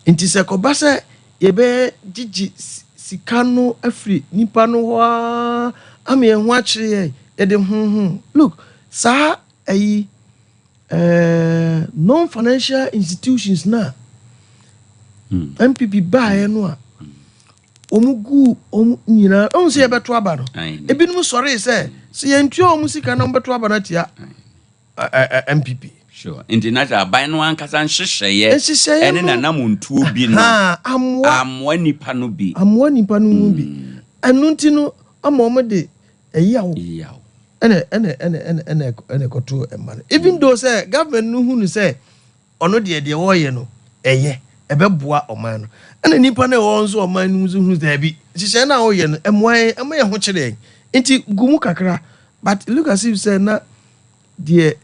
Nti sɛ kɔba sɛ yɛbɛgyegye sika no afiri nipa no hɔ ara ama yɛn ho akyerɛ yɛn, yɛde honhom look saa ɛyi non financial institutions na NPP baeɛ no a wɔn gu wɔn nyinaa, ɔn sɛ yɛbɛto aba no, ebinom sɔree sɛ yɛntua wɔn sika na wɔbɛto aba no atia NPP. Sure, nti na kyerɛ aban no ankasa nhyehyɛeɛ nhyehyɛeɛ ɛne no nanamontuo bi no ha amoa amoa nipa no bi. Amoa nipa no mu bi. Ɛno nti no ama wɔn de ɛyaw yaw ɛna ɛkɔto ɛma no, even though sɛ government no hu no sɛ ɔno deɛ wɔreyɛ no ɛyɛ, ɛbɛboa ɔman no, ɛna nipa no a ɛwɔ nso ɔman no mu nso hu sɛ ɛbi nhyehyɛeɛ no a wɔyɛ no ɛmoa yɛn, ɛma yɛn ho kyerɛ yɛn, nti gu mu kakra. But look as if sɛ na deɛ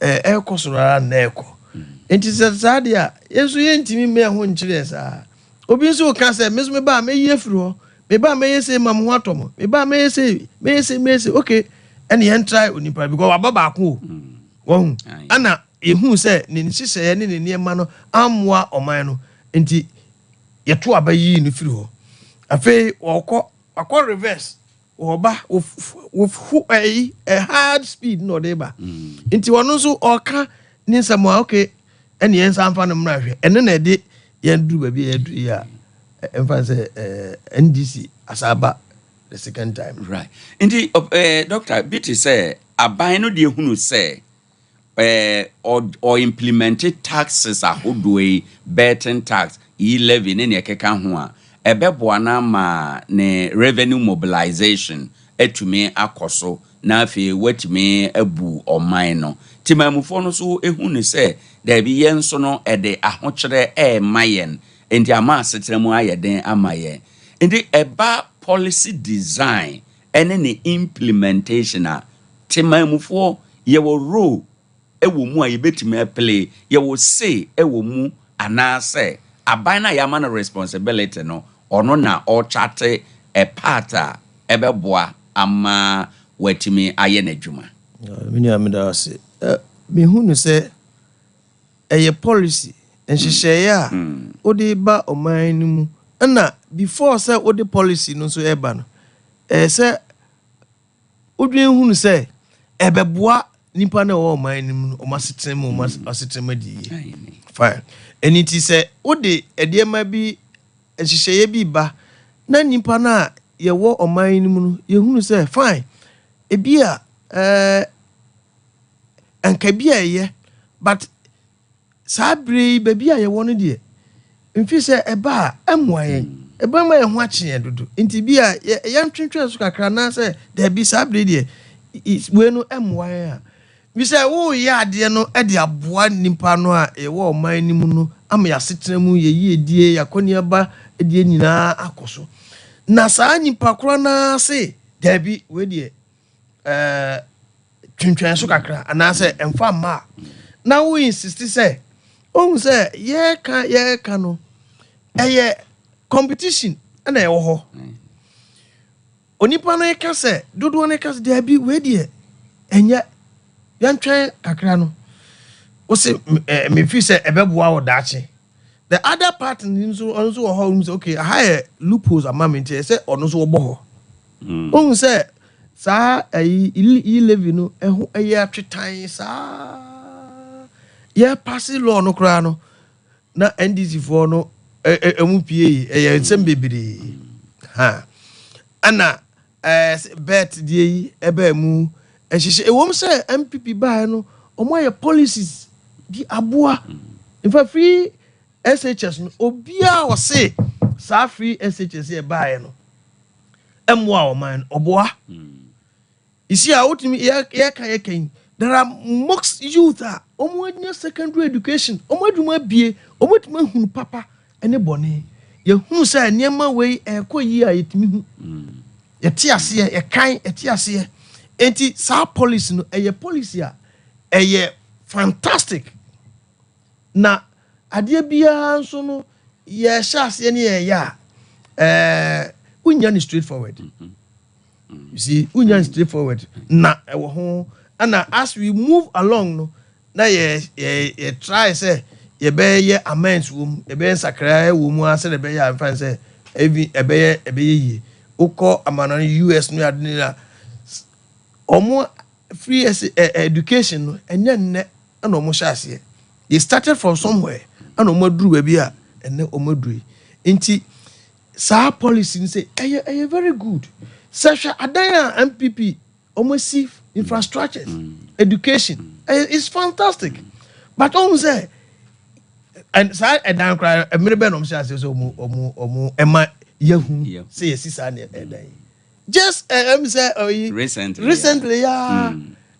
ɛrekɔ soro ara na ɛrekɔ. Nti sɛ saa deɛ a, yɛn nso yɛntumi mmɛ yɛn ho nkyerɛ yɛn saa. Obi nso ka sɛ me nso me ba a, mɛyi afiri hɔ, me ba a, mɛyɛ sei ma mo ho atɔ mo, me ba a, mɛyɛ sei, mɛyɛ sei, mɛyɛ sei. Okay, ɛne yɛn try onipa because waba baako o, wɔn ɛna ehu sɛ ne nhyehyɛeɛ ne ne nneɛma no amoa ɔman no, nti yɛto aba yii no firi hɔ. Afei wɔkɔ wakɔ reverse, wɔba with ɛyi a hard speed na ɔde ba. Nti ɔno nso ɔka ne nsɛm a, okay, ɛne yɛn nsa nfa no mmra hwɛ. Ɛno na ɛde yɛn duru baabi a yɛduru yi a ɛmfa sɛ NDC asaba the second time. Right, nti doctor bi te sɛ aban no deɛ hunu sɛ ɔ implement taxes ahodoɔ yi, betting tax, e-levy ne nea ɛkeka ho a, ɛbɛboa no ama ne revenue mobilization atumi akɔ so na afei watumi abu ɔman no. Timamufoɔ no nso ehu ne sɛ daabi, yɛn nso no ɛde ahokyerɛ ɛɛma yɛn, nti ama asetena mu ayɛ den ama yɛn. Nti ɛba policy design ɛne ne implementation a, temamufoɔ yɛwɔ role ɛwɔ mu a yɛbɛtumi aplay, yɛwɔ say ɛwɔ mu, anaasɛ aban no a yɛama no responsibility no, ɔno na ɔkyate a part a ɛbɛboa ama watumi ayɛ n'adwuma? Me nua, meda wo ase. Mehu no sɛ ɛyɛ policy nhyehyɛeɛ a wode ba ɔman no mu, ɛna before sɛ wode policy no nso ɛba no, ɛyɛ sɛ Wodwen hunu sɛ ɛbɛboa nipa no a ɛwɔ ɔman no mu no, ɔmo asetena mu, ɔmo asetena mu adi yie. Fine. Ɛno nti sɛ wode nneɛma bi, nhyehyɛeɛ bi ba na nipa no a yɛwɔ ɔman no mu no, yɛhunu sɛ fine, ebi a nka bi a ɛyɛ, but saa bere yi baabi a yɛwɔ no deɛ, mfi sɛ ɛba a ɛmmoa yɛn, ɛba ma yɛn ho akye yɛn dodo, nti bi a yɛntwentwɛn so kakra anaasɛ daabi, saa bere deɛ wei no ɛmmoa yɛn a, bi sɛ woyɛ adeɛ no de aboa nipa no a yɛwɔ ɔman no mu no ama yɛasetena mu, yɛyiedie, yɛakɔneaba deɛ nyinaa akɔ so, na saa nipa korɔ naa se daabi, wei deɛ twentwɛn so kakra anaasɛ ɛmfa mma a, na wo insist sɛ ohun sɛ yɛreka no, ɛyɛ competition ɛna ɛwɔ hɔ. Onipa no ka sɛ dodoɔ no ka sɛ daabi, wei deɛ ɛnyɛ, yɛntwɛn kakra no, wosi mefi sɛ ɛbɛboa wɔ daakye. The other part no nso, ɔno nso wɔ hɔ, ɔno sɛ okay, aha yɛ loopholes ama mi, nti ɛsɛ ɔno nso wɔbɔ hɔ. Ohun sɛ saa ɛyi e-levy no ɛho ɛyɛ atwetan saa, yɛ pass law no koraa no na NDC foɔ no ɛ ɛ ɛmu pie yi, ɛyɛ nsɛm bebree ha, ɛna bet deɛ yi ɛbɛɛ mu ɛhyehyɛ. Ewom sɛ NPP baeɛ no, wɔn ayɛ policies bi aboa. In fact, free SHS no, obiara ɔse saa free SHS yɛ baeɛ no ɛmmoa ɔman no, ɔboa. Isi a wotumi yɛka yi, there are most youth a wɔn anya secondary education, wɔn adwuma abie, wɔn atumi ahunu papa ne bɔne. Yɛhunu sɛ nneɛma wei ɛkɔ yie a, yɛtumi hu, yɛte aseɛ, yɛkan, yɛte aseɛ. Nti saa policy no ɛyɛ policy a ɛyɛ fantastic, na adeɛ biara nso no, yɛhyɛ aseɛ ne yɛyɛ a, wonya ne straight forward. You see, wonya ne straight forward na ɛwɔ ho, ɛna as we move along no, na yɛ try sɛ yɛbɛyɛ amends wɔ mu, yɛbɛyɛ nsakraa wɔ mu a, sɛdeɛ ɛbɛyɛ a nfa sɛ ebi ɛbɛyɛ yie. Wokɔ amana no, US no, ade ne na ɔmo free education no, ɛnyɛ nnɛ ɛna ɔmo hyɛ aseɛ. They started from somewhere ɛna ɔmo aduru baabi a ɛnɛ ɔmo aduru yi. Nti saa policy no sɛ ɛyɛ very good sɛ hwɛ adan a NPP ɔmo si, infrastructures, education, ɛyɛ, it's fantastic. But ɔmo sɛ ɛn saa ɛdan koraa, ɛmiri bɛn na ɔmo hyɛ aseɛ sɛ ɔmo ɛma yɛhu sɛ yɛsi saa ne ɛdan yi? Just sɛ ɔyi Recently. Recently, yeah.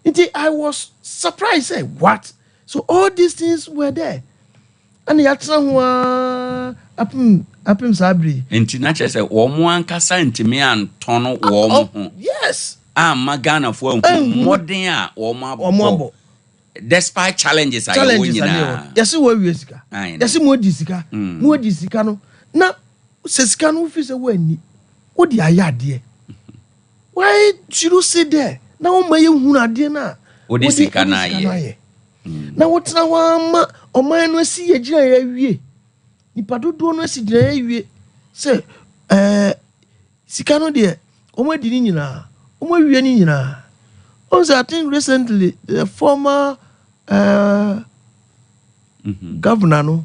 Nti I was surprised, say what, so all these things were there ɛna yɛatena ho aa apem saa bere yi. Nti na kyerɛ sɛ wɔn mo ankasa ntumi antɔn wɔn Oh, ho yes. amma Ghanafoɔ Anhu. anhu mmɔden a wɔn wɔn abɔ abɔ despite challenges a yɛwɔ challenges a ne nyinaa. yɛwɔ, yɛsi wɔ awie sika. Aye. Yɛsi mo adi sika. Mo adi sika no, na sɛ sika no wofi sɛ wɔani wode ayɛ adeɛ, why should you sit there na wɔn ma yɛ hunu adeɛ no a Wode sika no wode ayɛ. Na wotena hɔ ama ɔman no asi yɛ gyina yɛ awie, nipa dodoɔ no asi gyina yɛ awie sɛ sika no deɛ, wɔn adi ne nyinaa, wɔn awie ne nyinaa. Wɔn sɛ I think recently the former governor no,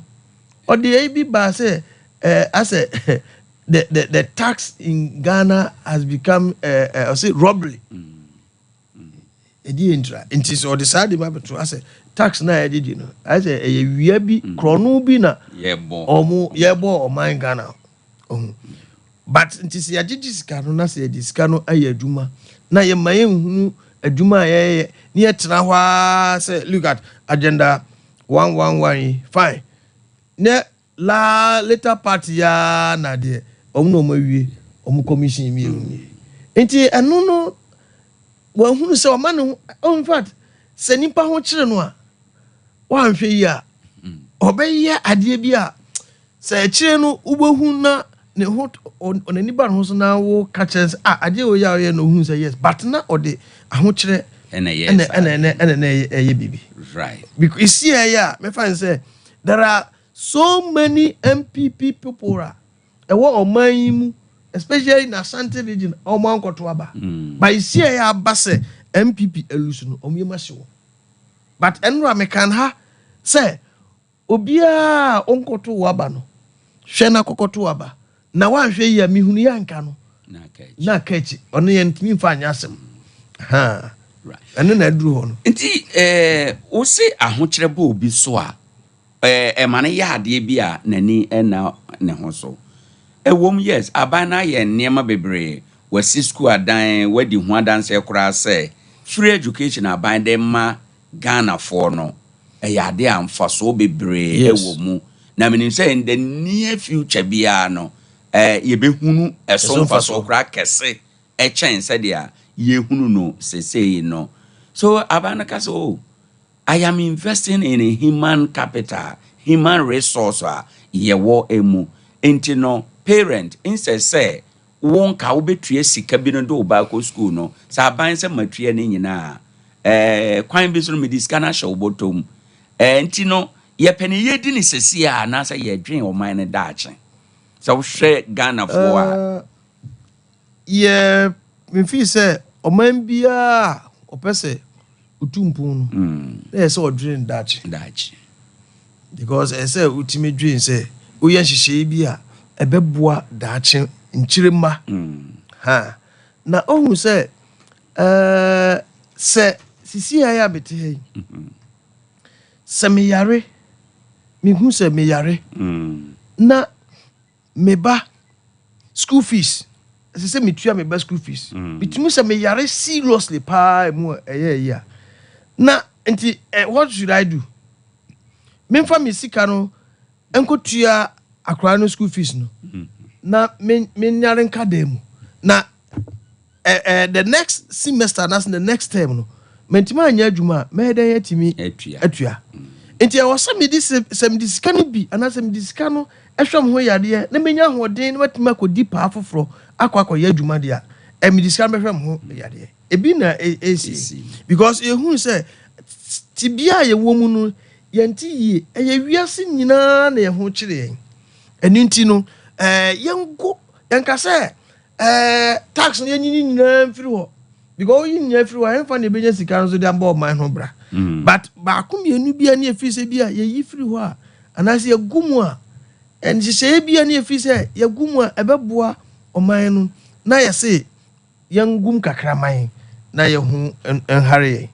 ɔde eyi bi baa sɛ asɛ the tax in Ghana has become ɔsɛ robbery. Ɛdi yɛ ntura nti sɛ ɔde saa de ma bɛto asɛ tax na yɛde di no, ayɛ sɛ ɛyɛ wia bi, korɔno bi na yɛbɔ. Ɔmo yɛbɔ ɔman Ghana ɔho. But nti sɛ yɛagyegye sika no na sɛ yɛde sika no ayɛ adwuma na yɛma yɛnhunu adwuma a yɛyɛ ne yɛtena hɔ ara sɛ look at Agenda 111 yi, fine, ne la later part yaa na deɛ ɔmo na ɔmo awie ɔmo commission mmienu nie. Nti ɛno no, wɔahunu sɛ ɔma ne ho, oh, in fact, sɛ nipa ho kyerɛ no a, wɔanhwɛ yi a, ɔbɛyɛ adeɛ bi a sɛ akyire no wobɛhu na ne ho ɔnani ba ne ho so na wo ka kyerɛ sɛ, ah, adeɛ wɔ yi a ɔyɛ no, ohun sɛ yes, but na ɔde ahokyerɛ ɛna ɛyɛ ɛna saa. ɛna ɛyɛ biribi because esi ɛyɛ a mɛfa n sɛ there are so many NPP people a ɛwɔ ɔman yi mu. especially in Ashanti Region, ɔmo ankɔto aba. But esi a ɛyɛ aba sɛ NPP elose no, ɔmo yɛ ma hye wɔ. But ɛnura mekan ha sɛ obiara a ɔnkɔto wɔ aba no, hwɛ na kɔkɔto aba na wanhwɛ yi a, mihunu yɛ anka no Na aka akyi. Na aka akyi, ɔno yɛn ntumi nfa anyɛ asɛm ha. Ɛno na aduru hɔ no. Nti wo se ahokyerɛ bɔ obi so a, ɛma no yɛ adeɛ bi a n'ani ɛna ne ho so. Ɛwom, yes, aban no ayɛ nneɛma bebree, wasi school adan, wadi ho adanseɛ koraa sɛ free education aban de ma Ghanafoɔ no, ɛyɛ adeɛ a mfasoɔ bebree ɛwɔ mu, na menim sɛ in the near future biara no, yɛbɛhunu ɛso ɛso mfasoɔ mfasoɔ. Koraa kɛse ɛkyɛn sɛdeɛ yɛhunu no sesei no. So aban no ka sɛ, "Oh, I am investing in a human capital, human resource a yɛwɔ mu." Nti no, parent nsɛ sɛ wo nka wobɛtua sika bi no de wo ba akɔ school no, sɛ aban sɛ matua no nyinaa, kwan bi so no, mede sika no ahyɛ wo bɔtɔ mu. Nti no, yɛpɛ ne yɛdi ne sɛsi a, anaasɛ yɛdwen ɔman no daakye sɛ wohwɛ Ghanafoɔ a? Yɛ mefii sɛ ɔman biara a ɔpɛ sɛ otu mpon no, na yɛ sɛ ɔdwene daakye. Daakye. Because ɛyɛ sɛ wotumi dwen sɛ woyɛ nhyehyɛeɛ bi a ɛbɛboa daakye nkyirema. Ha na ohu sɛ sɛ sisi a yɛ a mete ha yi, sɛ meyare, mehu sɛ meyare na meba school fees, ɛsɛ sɛ metua me ba school fees. Metumi sɛ meyare seriously paa mu a, ɛyɛ yi a na nti what should I do? Memfa me sika no nkɔtua akwaraa no school fees no na menyare nka dan mu na the next semester na the next term no, mantumi anyɛ adwuma a, mɛyɛ dɛn atumi atua? Atua. Nti ɛwɔ sɛ mede sɛ mede sika no bi anaasɛ mede sika no ɛhwɛ me ho yadeɛ na menya ahoɔden na matumi akɔdi paa foforɔ akɔyɛ adwuma deɛ a, mede sika no bɛhwɛ me ho yadeɛ. Ebi na ɛsi ɛsi. Because yɛhunu sɛ tibia a yɛwɔ mu no, yɛnte yie. Ɛyɛ wiase nyinaa na yɛn ho kyerɛ yɛn. Ɛno nti no, yɛngo yɛnka sɛ tax no, yɛnyini nyinaa mfiri hɔ, because woyi nyinaa firi hɔ a, yɛmfa na yɛbɛnya sika no so de abɔ ɔman ho bra. But baako mmienu bi a ne yɛfiri sɛ bi a yɛyi firi hɔ a, anaasɛ yɛgu mu a, nhyehyɛeɛ bi a ne yɛfiri sɛ yɛgu mu a ɛbɛboa ɔman no, na yɛse yɛngum kakraman na yɛho nhare yɛn.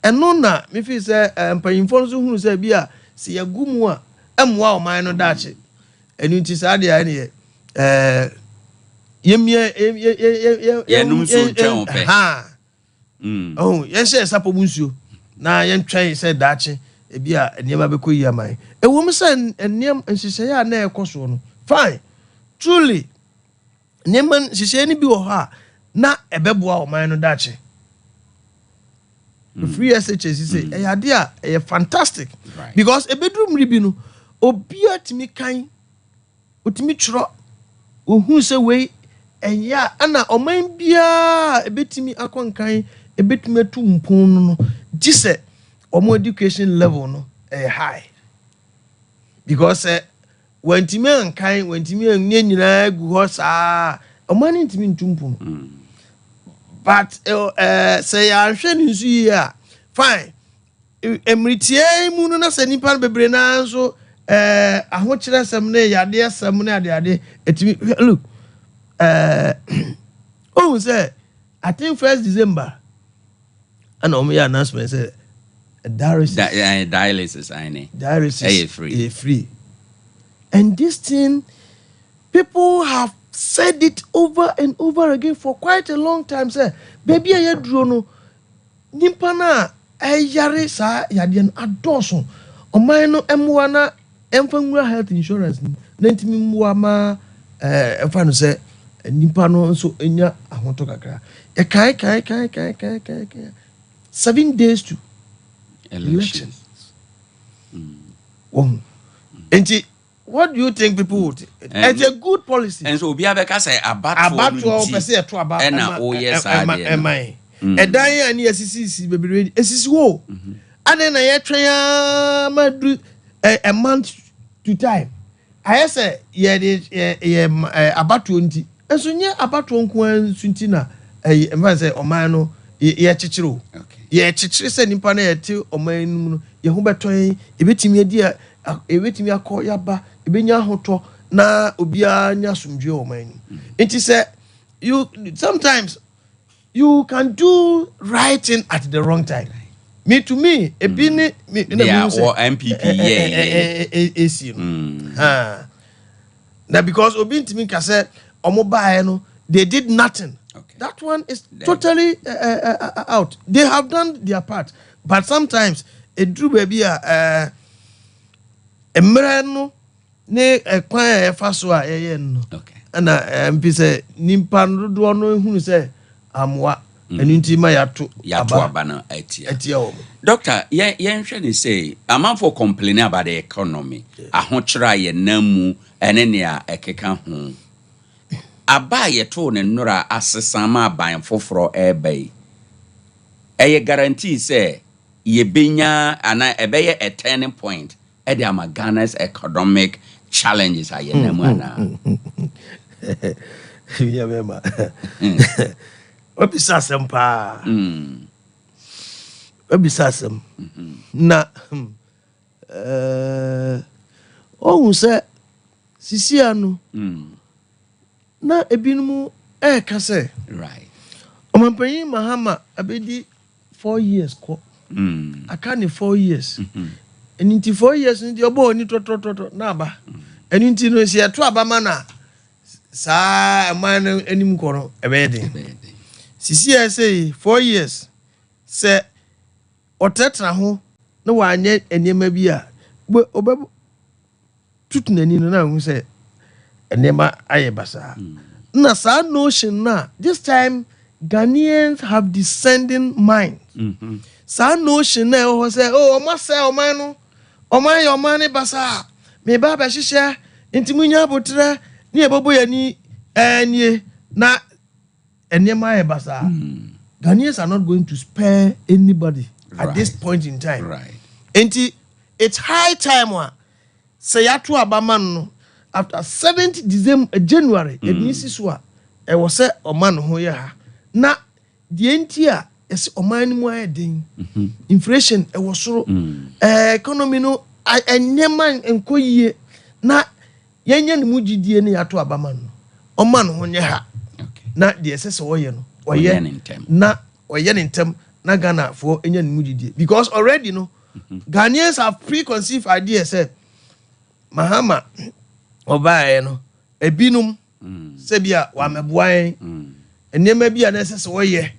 Ɛno na mefiri sɛ mpanyimfoɔ no nso hunu sɛ bi a sɛ yɛgu mu a, ɛmmoa ɔman no daakye. Ɛno nti saa deɛ, ɛneɛ yɛmmia Yɛnom nsuo ntwɛn wo pɛ. Ha. Ɔho yɛnhyɛ sapɔ mu nsuo na yɛntwɛn sɛ daakye ebi a nneɛma bɛkɔ yi ama yɛn. Ɛwɔ mu sɛ nneɛma nhyehyɛeɛ a na ɛkɔ soɔ no, fine, truly, nneɛma nhyehyɛeɛ no bi wɔ hɔ a na ɛbɛboa ɔman no daakye. Free SHS sɛ ɛyɛ adeɛ a ɛyɛ fantastic because ebeduru mmiri bi no, obiara tumi kan, otumi twerɛ, ohun sɛ wei ɛnyɛ a, ɛna ɔman biara ebetumi akɔ nkan, ebetumi atu mpon no, gye sɛ ɔmo education level no ɛyɛ high, because sɛ wɔntumi ankan, wɔntumi anyɛ nyinaa gu hɔ saa, ɔman no ntumi ntu mpon. But sɛ yɛanhwɛ ne nso yie a, fine, mmiritie yi mu no, na sɛ nipa no bebree naa nso ahokyerɛ sɛm ne yadeɛ sɛm ne adeade etumi. Look, ohun sɛ I think 1st December ɛna wɔn yɛ announcement sɛ dialysis. Dialysis ayne. Dialysis ɛyɛ free. Ɛyɛ free, and this thing, people have said it over and over again for quite a long time sɛ beebi a yɛduro no, nipa no a ɛyare saa yadeɛ no adɔɔso. Ɔman no mmoa na ɛmfa nwura health insurance no na ntumi mmoa ma ɛmfa no sɛ nipa no nso nya ahotɔ kakra. Yɛkae kae kae kae kae kae kae, 7 days to election. Wɔn nti, what do you think people would think? It's a good policy. Ɛnso obiara bɛka sɛ abatoɔ no abatoɔ nti pɛ sɛ yɛto aba ɛna woyɛ saa ɛma adeɛ no. Ɛma yɛn ɛdan a ne yɛsisisi bebree esisi hɔ o. Adan na yɛtwɛn aa ma du a month to time, ayɛ sɛ yɛde yɛ yɛ ɛ abatoɔ nti. Nso nyɛ abatoɔ nko ara nso nti na ɛyɛ mfa sɛ ɔman no yɛkyekyere o. Yɛkyekyere sɛ nipa no yɛte ɔman no mu no, yɛn ho bɛtɔ yɛn, yɛbɛtumi adi a, yɛbɛtumi akɔ yaba, yɛbɛnya ahotɔ na obiara nya asomdwe wɔ ɔman no mu. Nti sɛ you sometimes you can do right thing at the wrong time. Me to me, ebi ne me na Deɛ mehu sɛ wɔ NPP yɛɛyɛ. esi no. Ha. Na because obi ntumi nka sɛ ɔmo baeɛ no, they did nothing. That one is totally out. They have done their part, but sometimes eduru baabi a mmerɛ no ne ɛkwan a yɛfa so a yɛyɛ no, ɛna mpi sɛ nipa dodoɔ no ehunu sɛ amoa ɛnu nti ma yɛato Yɛato aba no atia. Atia wɔn. Doctor, yɛnhwɛ ne sɛ amanfoɔ complain about the economy, ahokyerɛ a yɛnam mu ɛne nea ɛkeka ho. Aba a yɛtoo ne nnora asesa ma aban foforɔ ɛreba yi, ɛyɛ guarantee sɛ yɛbɛnya anaa ɛbɛyɛ a turning point ɛde ama Ghana's economic challenges a yɛnam mu anaa? Yɛ bɛma wabisa asɛm paa. Wabisa asɛm na ɔhu sɛ sisia no na ebinom ɛɛka sɛ ɔmampanyin Mahama abɛdi 4 years kɔ, aka ne 4 years. Ɛno nti 4 years no deɛ, ɔbɔ ɔni tɔtɔtɔtɔ na aba. Ɛno nti no, sɛ yɛto aba ma no a, saa ɛman no anim kɔ no ɛbɛyɛ den. Ɛbɛyɛ den. Sisi a ɛsɛ 4 years, sɛ ɔtɛtena ho na wanyɛ nneɛma bi a ɔbɛ tutu n'ani no na ahu sɛ nneɛma ayɛ basaa. Na saa notion na this time Ghanaians have discerning mind. Saa notion na ɛwɔ hɔ sɛ, oh, ɔmo asɛ ɔman no, ɔman yɛ ɔman ne basaa, meba abɛhyehyɛ nti mu nya abotrɛ ne yɛbɛbɔ yɛn ani ɛnie na nneɛma ayɛ basaa. Ghanaians are not going to spare anybody at this point in time. Nti it's high time a sɛ yɛato aba ma no after 7th December, January yɛde ne si so a, ɛwɔ sɛ ɔma ne ho yɛ ha. Na deɛ nti a yɛsɛ ɔman no mu ayɛ den, inflation ɛwɔ soro, economy no nneɛma nkɔ yie, na yɛnyɛ ne mu gyidie ne yɛato aba ma no, ɔma ne ho nyɛ ha na deɛ ɛsɛ sɛ ɔyɛ no, ɔyɛ ɔyɛ ne ntɛm. Na ɔyɛ ne ntɛm na Ghanafoɔ nya ne mu gyidie, because already no Ghanaians have preconceived idea sɛ Mahama ɔbaeɛ no, ebinom sɛbi a wamɛboa yɛn nneɛma bi a na ɛsɛ sɛ wɔyɛ.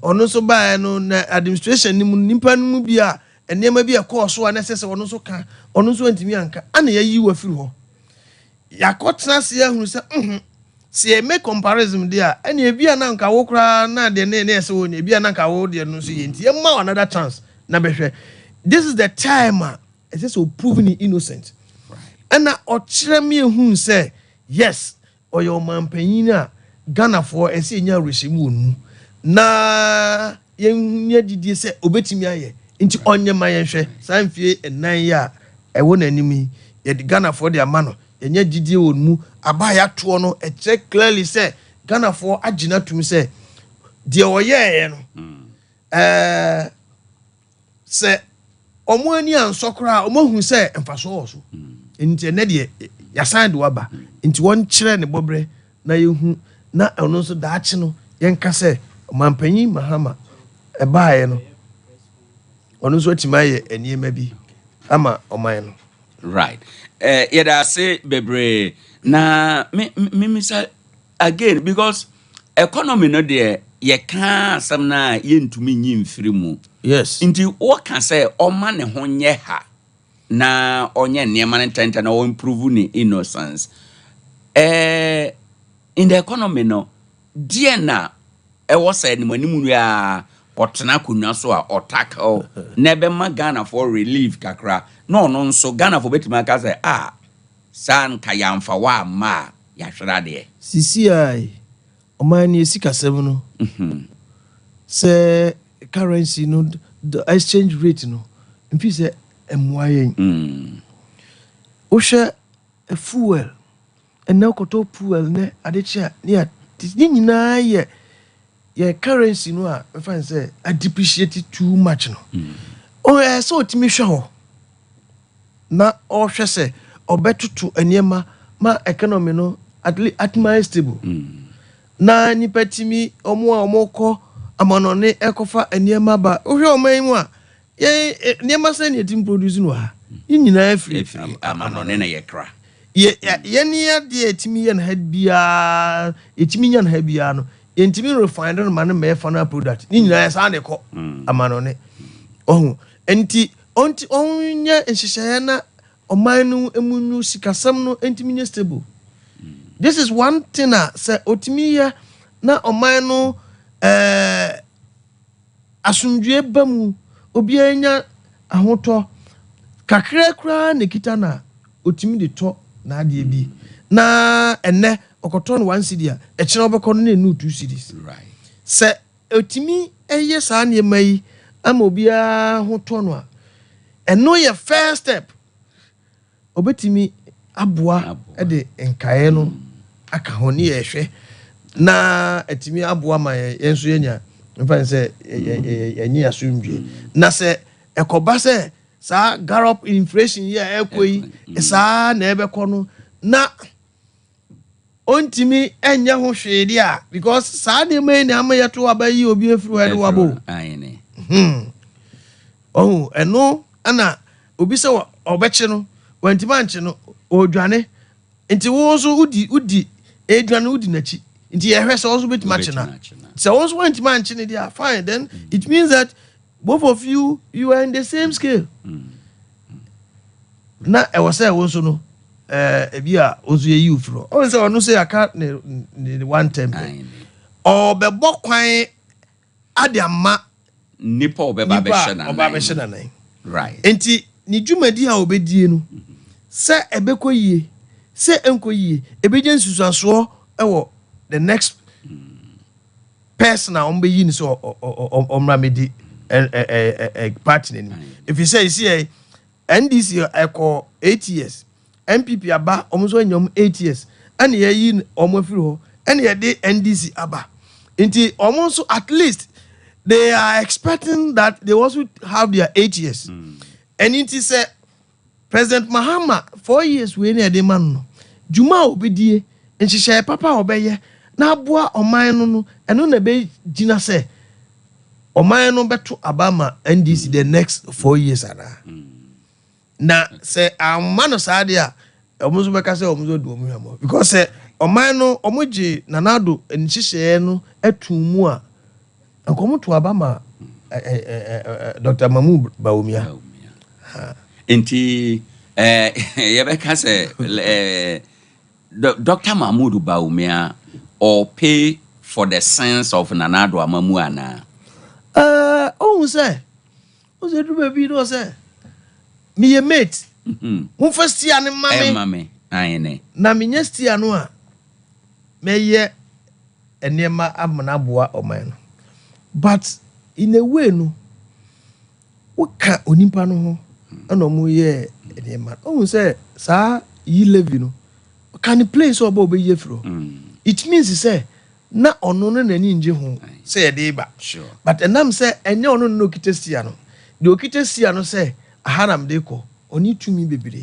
Ɔno nso baeɛ no na administration no mu, nipa no mu bi a nneɛma bi a ɛkɔɔ so a na ɛsɛ sɛ ɔno nso ka, ɔno nso ntumi anka, ana yɛyi wɔ afiri hɔ. Yɛakɔtena ase ahunu sɛ sɛ yɛ make comparison deɛ a, ɛne ebi a na nka wo koraa na deɛ ne ɛsɛ wɔ ne ebi a na nka wo deɛ no nso yɛ. Nti yɛma wo another chance na bɛhwɛ. This is the time a ɛsɛ sɛ o prove ne innocent ɛna ɔkyerɛ mi ehun sɛ yes, ɔyɛ ɔmanpanyin a Ghanafoɔ ɛsɛ enya awerɛhyɛmu wɔ ne mu na yɛnya didie sɛ obetumi ayɛ. Nti ɔnyɛ ma yɛnhwɛ saa mfie 4 yi a ɛwɔ n'anim yi. Yɛde Ghanafoɔ de ama no, yɛnya gyidie wɔ ne mu. Aba a yɛatoɔ no ɛkyerɛ clearly sɛ Ghanafoɔ agyina tum sɛ deɛ ɔyɛɛyɛ no, sɛ ɔmo ani ansɔ koraa, ɔmo ahu sɛ mfasoɔ wɔ so. Nti ɛnɛ deɛ yɛasan de waba, nti wɔnkyerɛ ne bɔberɛ na yɛhu na ɔno nso daakye no yɛnka sɛ ɔmanpanyin Mahama ɛbaeɛ no, ɔno nso atumi ayɛ nneɛma bi ama ɔman no. Right, yɛda ase bebree. Na me mimisa again, because economy no deɛ, yɛka asɛm no a, yɛntumi nyi mfiri mu. Nti wɔka sɛ ɔma ne ho nyɛ ha na ɔnyɛ nneɛma no ntɛntɛn na ɔimprove ne innocence in the economy no deɛ, na ɛwɔ sɛ animanim no a ɔtena akonnwa so a ɔtackle na ɛbɛma Ghanafoɔ relief kakra, na ɔno nso Ghanafoɔ bɛtumi aka sɛ a saa nka yɛamfa wɔ amma a yɛahwere adeɛ. Sisi a ɔman no yɛsi kasɛm no sɛ currency no, the exchange rate no mfi sɛ ɛmmoa yɛn. Wohwɛ fuel Ɛnɛ wokɔtɔ fuel nɛ adekye a ne yɛ ne nyinaa yɛ yɛ currency no a mɛfa n sɛ adepreciate too much no. Ɔyɛ sɛ ɔtumi hwɛ hɔ na ɔhwɛ sɛ ɔbɛtoto nneɛma ma economy no at least atumi stable na nipa tumi, ɔmo a ɔmo kɔ amanɔne ɛkɔfa nneɛma ba. Wohwɛ ɔman yi mu a, yɛn nneɛma sɛ ne yɛtumi produce no wɔ ha ne nyinaa firi ɛfiri amanɔne na yɛkra. Yɛne adeɛ yɛtumi yɛ no ha biara, yɛtumi nya no ha biara no, yɛntumi refine no ma no mɛyɛ final product. Ne nyinaa yɛ saa de kɔ amanɔne. Ɔho nti ɔnti ɔnyɛ nhyehyɛeɛ na ɔman no mu no sikasɛm no ntumi nyɛ stable. This is one thing a sɛ ɔtumi yɛ na ɔman no asomdwie ba mu, obiara nya ahotɔ kakra koraa na ekita na otumi de tɔ n'adeɛ bi, na ɛnɛ ɔkɔtɔ no 1 cedi a, ɛkyerɛ ɔbɛkɔ no na enu 2 cedis. Sɛ otumi ɛyɛ saa nneɛma yi ama obiara ho tɔ no a, ɛno yɛ first step obetumi aboa. Aboa. Ɛde nkaeɛ no aka ho ne yɛhwɛ na ɛtumi aboa ma yɛn nso yɛnya nfa n sɛ yɛnye asomdwie. Na sɛ ɛkɔba sɛ saa gallop inflation yi a ɛkɔ yi saa na ɛbɛkɔ no na ɔntumi ɛnyɛ ho hwee deɛ a, because saa nneɛma yi na ama yɛto aba yi obi efiri hɔ ɛde wabɔ o. Ayene. Ɔhu ɛno ɛna obi sɛ ɔbɛkye no, wantumi ankye no, ɔredwane. Nti wo nso wodi edwane, wodi n'akyi. Nti yɛhwɛ sɛ wɔn nso bɛtumi akye na Wobɛtumi akye na. Sɛ wɔn nso wantumi ankye no deɛ, fine, then it means that both of you are in the same scale na ɛwɔ sɛ wo nso no ebi a wo nso yɛyi wo firi hɔ. Ɔn sɛ ɔno sɛ aka ne one term pɛ. Ayene. Ɔbɛbɔ kwan ade ama nipa a ɔbɛba nipa abɛhyɛ a n'anan. ɔba abɛhyɛ n'anan. Nti ne dwumadi a ɔbɛdie no, sɛ ɛbɛkɔ yie sɛ ɛnkɔ yie, ɛbɛgye nsusuasoɔ ɛwɔ the next person a ɔmbɛyi no sɛ ɔmmra mɛdi ɛ- ɛ- ɛ- ɛ- party n'anim. Ɛfiri sɛ ɛsi yɛ NDC ɛkɔ 8 years, NPP aba, ɔmo nso anya ɔmo 8 years, ɛna yɛyi ɔmo afiri hɔ, ɛna yɛde NDC aba. Nti ɔmo nso, at least they are expecting that they also have their 8 years. Ɛni nti sɛ President Mahama 4 years wei na yɛde ma no, dwuma a obɛdie, nhyehyɛe papa a ɔbɛyɛ na aboa ɔman no, ɛno na ɛbɛgyina sɛ ɔman no bɛto aba ma NDC the next 4 years anaa. Na sɛ amma no saa deɛ a, ɔmo nso bɛka sɛ ɔmo nso di ɔmo hwɛ, because sɛ ɔman no ɔmo gye Nana Addo nhyehyɛeɛ no atum mu a, nka ɔmo to aba ma ɛ ɛ ɛ ɛ Dr Mahmood Bawumia. Bawumia. Nti yɛbɛka sɛ Dr Mahmood Bawumia or pay for the sins of Nana Addo amamu anaa? Ɔhun sɛ duru baabi na ɔsɛ meyɛ mate, momfa steer no ma me. Ɛma me ayene. Na menyɛ steer no a, mɛyɛ nneɛma ama no aboa ɔman no. But in a way no, woka onipa no ho ɛna ɔmo yɛ nneɛma. Ɔhun sɛ saa yi levy no, ɔka ne plane sɛ ɔba ɔbɛyi afiri hɔ. It means sɛ na ɔno no n'ani ngye ho sɛ yɛde ba. But ɛnam sɛ ɛnyɛ ɔno no na okita steer no deɛ, okita steer no sɛ aha nam de kɔ, ɔne tumi bebree.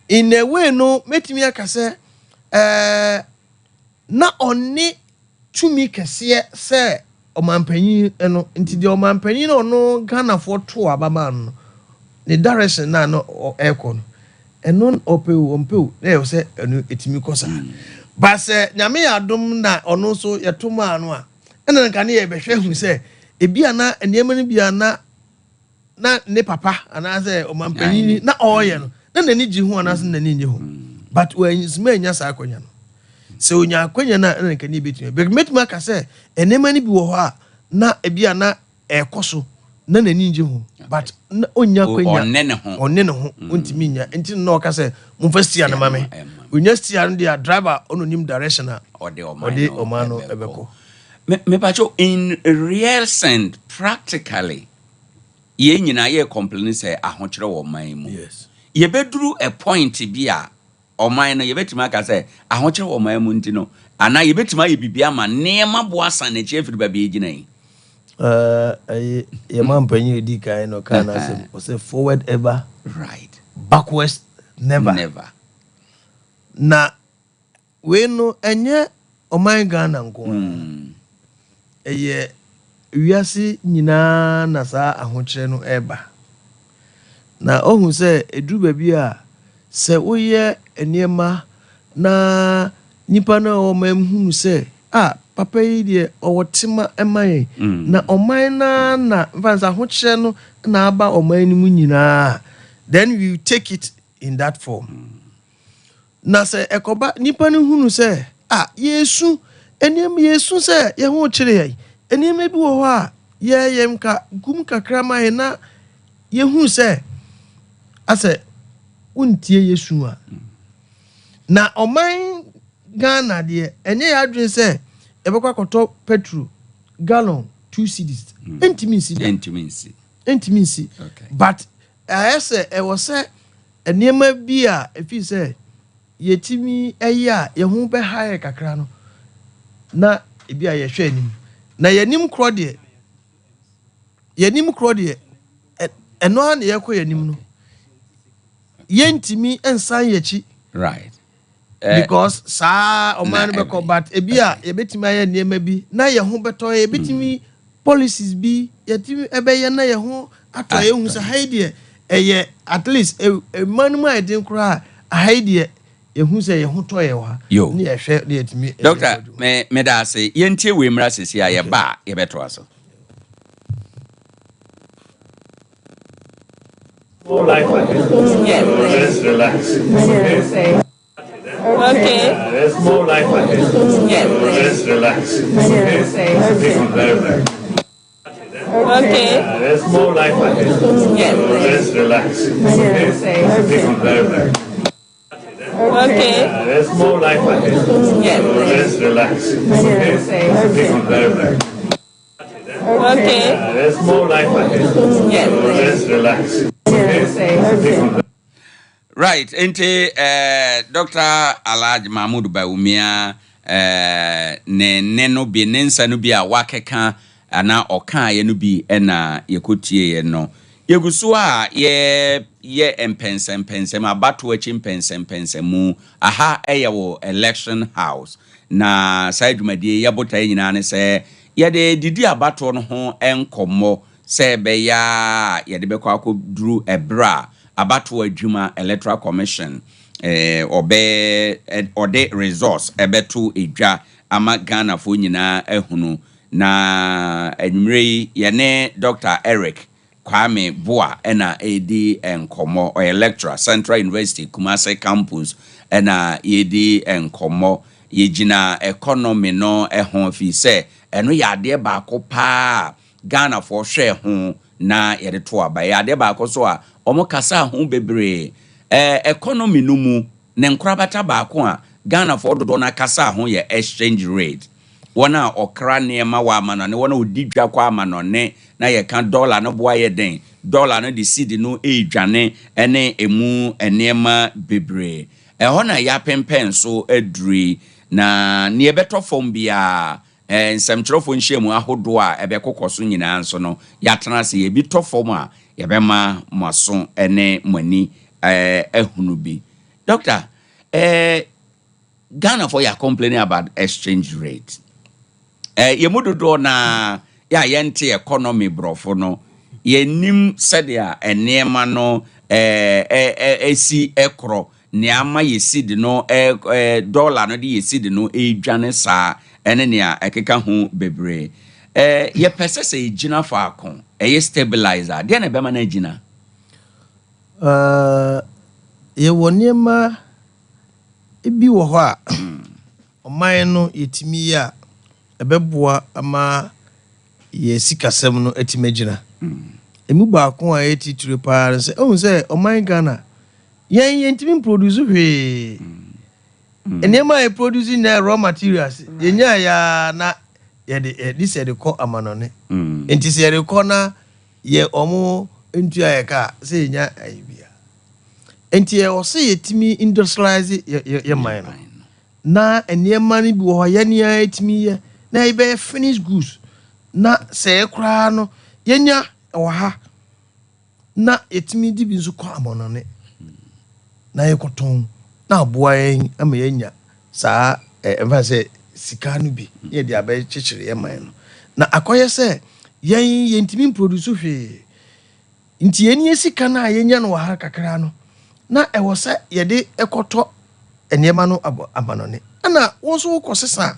In a way no, mɛtumi aka sɛ na ɔne tumi kɛseɛ sɛ ɔmanpanyin no. Nti deɛ ɔmanpanyin no, ɔno Ghanafoɔ to aba maa no, ne direction na no ɛrekɔ no, ɛno ɔpɛ o ɔmpɛ o, na ɛwɔ sɛ ɛno ɛtumi kɔ saa. Ba sɛ Nyame yɛ adom na ɔno nso yɛto maa no a, ɛna nka ne yɛbɛhwɛ hu sɛ ebi ana nneɛma no bi ana na ne papa anaasɛ ɔmanpanyin na ɔreyɛ no na n'ani gye ho anaasɛ n'ani nye ho. But wɔnsoma anya saa akɔnya no. Sɛ onya akɔnya no a, ɛna nka ne bɛtumi bɛ mɛtumi aka sɛ nneɛma no bi wɔ hɔ a na ebi a na ɛrekɔ so na n'ani ngye ho, but na onya akɔnya. Ɔne ne ho. Ɔne ne ho ɔntumi nya. Nti na ɔka sɛ momfa steer no ma me. Ɛma. Onya steer no deɛ a, driver ɔno nim direction a ɔde ɔman ɔde no ɔman no ɛbɛkɔ. Ɛbɛkɔ. Mepakyɛw, in real sense, practically, yɛn nyinaa yɛ complain sɛ ahokyerɛ wɔ ɔman mu. Yɛbɛduru a point bi a Ɔman no, yɛbɛtumi aka sɛ ahokyere wɔ ɔman mu nti no, anaa yɛbɛtumi ayɛ biribi ama nneɛma bo asan n'akyi afiri baabi a yɛgyina yi? Ɛyi yɛ ma mpanyin edi kan na ɔkaa n'asɛm, ɔsɛ "Forward ever, backwards never." Never. Na wei no, ɛnyɛ ɔman Ghana nko ara, ɛyɛ wiase nyinaa na saa ahokyerɛ no ɛreba. Na ɔhu sɛ ɛduru baabi a, sɛ woyɛ nneɛma na nipa no a ɔman mu hunu sɛ a papa yi deɛ, ɔwɔ tema ɛma yɛn na ɔman naa na nfa sɛ ahokyerɛ no na aba ɔman no mu nyinaa, then we take it in that form. Na sɛ ɛkɔba nipa no hunu sɛ a yɛsu nneɛma, yɛsu sɛ yɛn ho kyerɛ yɛn, nneɛma bi wɔ hɔ a yɛyɛ nka gum kakra ma yɛn, na yɛhu sɛ asɛ wontie yɛsu a, na ɔman Ghana deɛ, ɛnyɛ yɛ adwene sɛ yɛbɛkɔ akɔtɔ petrol gallon 2 cedis. Ɛntumi nsi da. Ɛntumi nsi. Ɛntumi nsi. But ɛyɛ sɛ ɛwɔ sɛ nneɛma bi a efi sɛ yɛtumi ɛyɛ a yɛn ho bɛha yɛ kakra no, na ebi a yɛhwɛ anim na yɛnim korɔ deɛ, yɛnim korɔ deɛ, ɛno ara na yɛkɔ yɛn anim no, yɛntumi nsan yɛkyi because saa ɔman no bɛkɔ. But ebi a yɛbɛtumi ayɛ nneɛma bi na yɛn ho bɛtɔ yɛ, yɛbɛtumi policies bi yɛtumi ɛbɛyɛ na yɛn ho atɔ yɛn hu sɛ ha yi deɛ, ɛyɛ at least ɛman no mu ayɛ den koraa, aha yi deɛ, yɛhu sɛ yɛn ho tɔ yɛ wɔ ha ne yɛhwɛ ne yɛtumi. Doctor, me meda ase. Yɛntie wei mmra sisi a yɛba a yɛbɛtoa so. More life ahead. So let's relax. Okay? Okay. There's more life ahead. So let's relax. Okay? Take on very, very. Okay. There's more life ahead. So let's relax. Okay? Take on very, very. Okay. There's more life ahead. So let's relax. Okay? Take on very, very. Okay. There's more life ahead. So let's relax. Okay? Take on Right, nti Dr. Alhaji Mahmood Bawumia ne no bi ne nsa no bi a wakeka anaa ɔkaeɛ no bi ɛna yɛkɔtieɛ no. Yɛgu so a yɛyɛ mpɛnsɛmpɛnsɛm, abatoɔ akyi mpɛnsɛmpɛnsɛmu. Aha ɛyɛ wɔ Election House, na saa dwumadie yɛbotaeɛ nyinaa ne sɛ yɛde didi abatoɔ no ho nkɔmmɔ sɛ ɛbɛyɛ a yɛde bɛkɔ akɔduru ɛberɛ a abatoɔ adwuma, Electoral Commission ɔbɛ ɔde results ɛbɛto edwa ama Ghanafoɔ nyinaa ahunu. Na anwummerɛ yi, yɛne Dr. Eric Kwame Boa ɛna ɛredi nkɔmmɔ. Ɔyɛ lecturer, Central University Kumase Campus, ɛna yɛdi nkɔmmɔ. Yɛgyina economy no ho fi sɛ ɛno yɛ adeɛ baako paa Ghanafoɔ hwɛ ho na yɛde to aba. Yɛ adeɛ baako so a wɔn kasa ho bebree. Economy no mu ne nkorabata baako a Ghanafoɔ dodoɔ no akasa ho yɛ exchange rate. Wɔn a ɔkra nneɛma wɔ amanɔne, wɔn a ɔdi dwa kɔ amanɔne, na yɛka dollar no boa yɛ den, dollar no de cedi no ɛredwane, ɛne emu nneɛma bebree. Ɛhɔ na yɛapempɛn so aduru, na nea ɛbɛtɔ fam biara, nsɛmtwerɛfoɔ nhyiamu ahodoɔ a ɛbɛkokɔ so nyinaa nso no, yɛatena ase. Yɛbi tɔ fam a, yɛbɛma mo aso ne mo ani ahunu bi. Doctor, Ghanafoɔ yɛ complaining about exchange rate. Yɛn mu dodoɔ na yɛ a yɛnte economy borɔfo no, yɛnim sɛdeɛ nneɛma no ɛsi ɛkorɔ, nea ama yɛ cedi no ɛɛ ɛɛ dollar no de yɛ cedi no ɛredwane saa, ɛne nea ɛkeka ho bebree. Yɛpɛ sɛ yɛgyina faako, ɛyɛ stabilizer deɛ na ɛbɛma no agyina. Yɛwɔ nneɛma bi wɔ hɔ a ɔman no yɛtumi yɛ a ɛbɛboa ama yɛ sikasɛm no atumi agyina. Emu baako a ɛyɛ titire paa no sɛ ɛhu sɛ ɔman Ghana, yɛn yɛntumi mproduce hwee. Nneɛma a yɛproduce nyinaa yɛ raw materials. Yɛnyaa yɛa na yɛde yɛde sɛ yɛde kɔ amanɔne. Nti sɛ yɛde kɔ na yɛ ɔmo ntua yɛ ka sɛ yɛnya ayi bia. Nti ɛwɔ sɛ yɛtumi industrialize yɛ man no, na nneɛma no bi wɔ hɔ yɛn nea yɛtumi yɛ na yɛbɛyɛ finish goods, na sɛ yɛ koraa no yɛnya wɔ ha na yɛtumi de bi nso kɔ amɔnɔne na yɛkɔtɔn na aboa yɛn ama yɛnya saa ɛmfa sɛ sika no bi na yɛde abɛkyekyere yɛn man no. Na akɔyɛ sɛ yɛn yɛntumi mproduce hwee, nti yɛn yɛ sika no a yɛnya no wɔ ha kakra no na ɛwɔ sɛ yɛde ɛkɔtɔ nneɛma no abɔ amanɔne, ɛna wɔn nso wokɔ sesa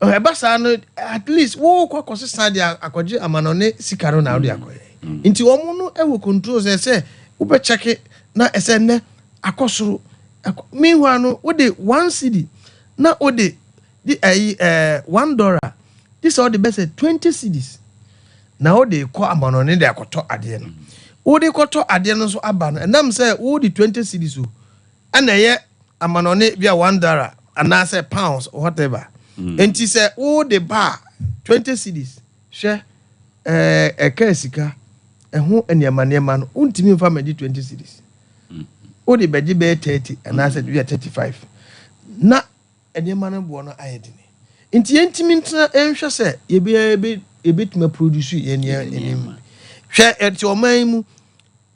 a, ɛba saa no, at least wokɔ kɔ sesa de akɔgye amanɔne sika no na wode akɔyɛ. Nti wɔn no ɛwɔ control sɛ wobɛkyɛke na ɛsɛ nnɛ akɔ soro meanwhile no, wode 1 cedi na wode de ɛyi $1 de sɛ wode bɛsɛ 20 cedis na wode kɔ amanɔne de akɔtɔ adeɛ no, wode kɔtɔ adeɛ no nso aba no, ɛnam sɛ wode 20 cedis o, ɛna ɛyɛ amanɔne bi a $1 anaasɛ pounds, whatever. Nti sɛ wode ba a 20 cedis, hwɛ, ɛka sika ɛho nneɛma nneɛma no, wontumi nfa mɛgye 20 cedis, wode bɛgye bɛyɛ 30 anaasɛ bi a 35, na nneɛma no boɔ no ayɛ dene. Nti yɛntumi ntena nhwɛ sɛ yɛbɛtumi produce yɛn nneɛma. Hwɛ, ɛte ɔman yi mu,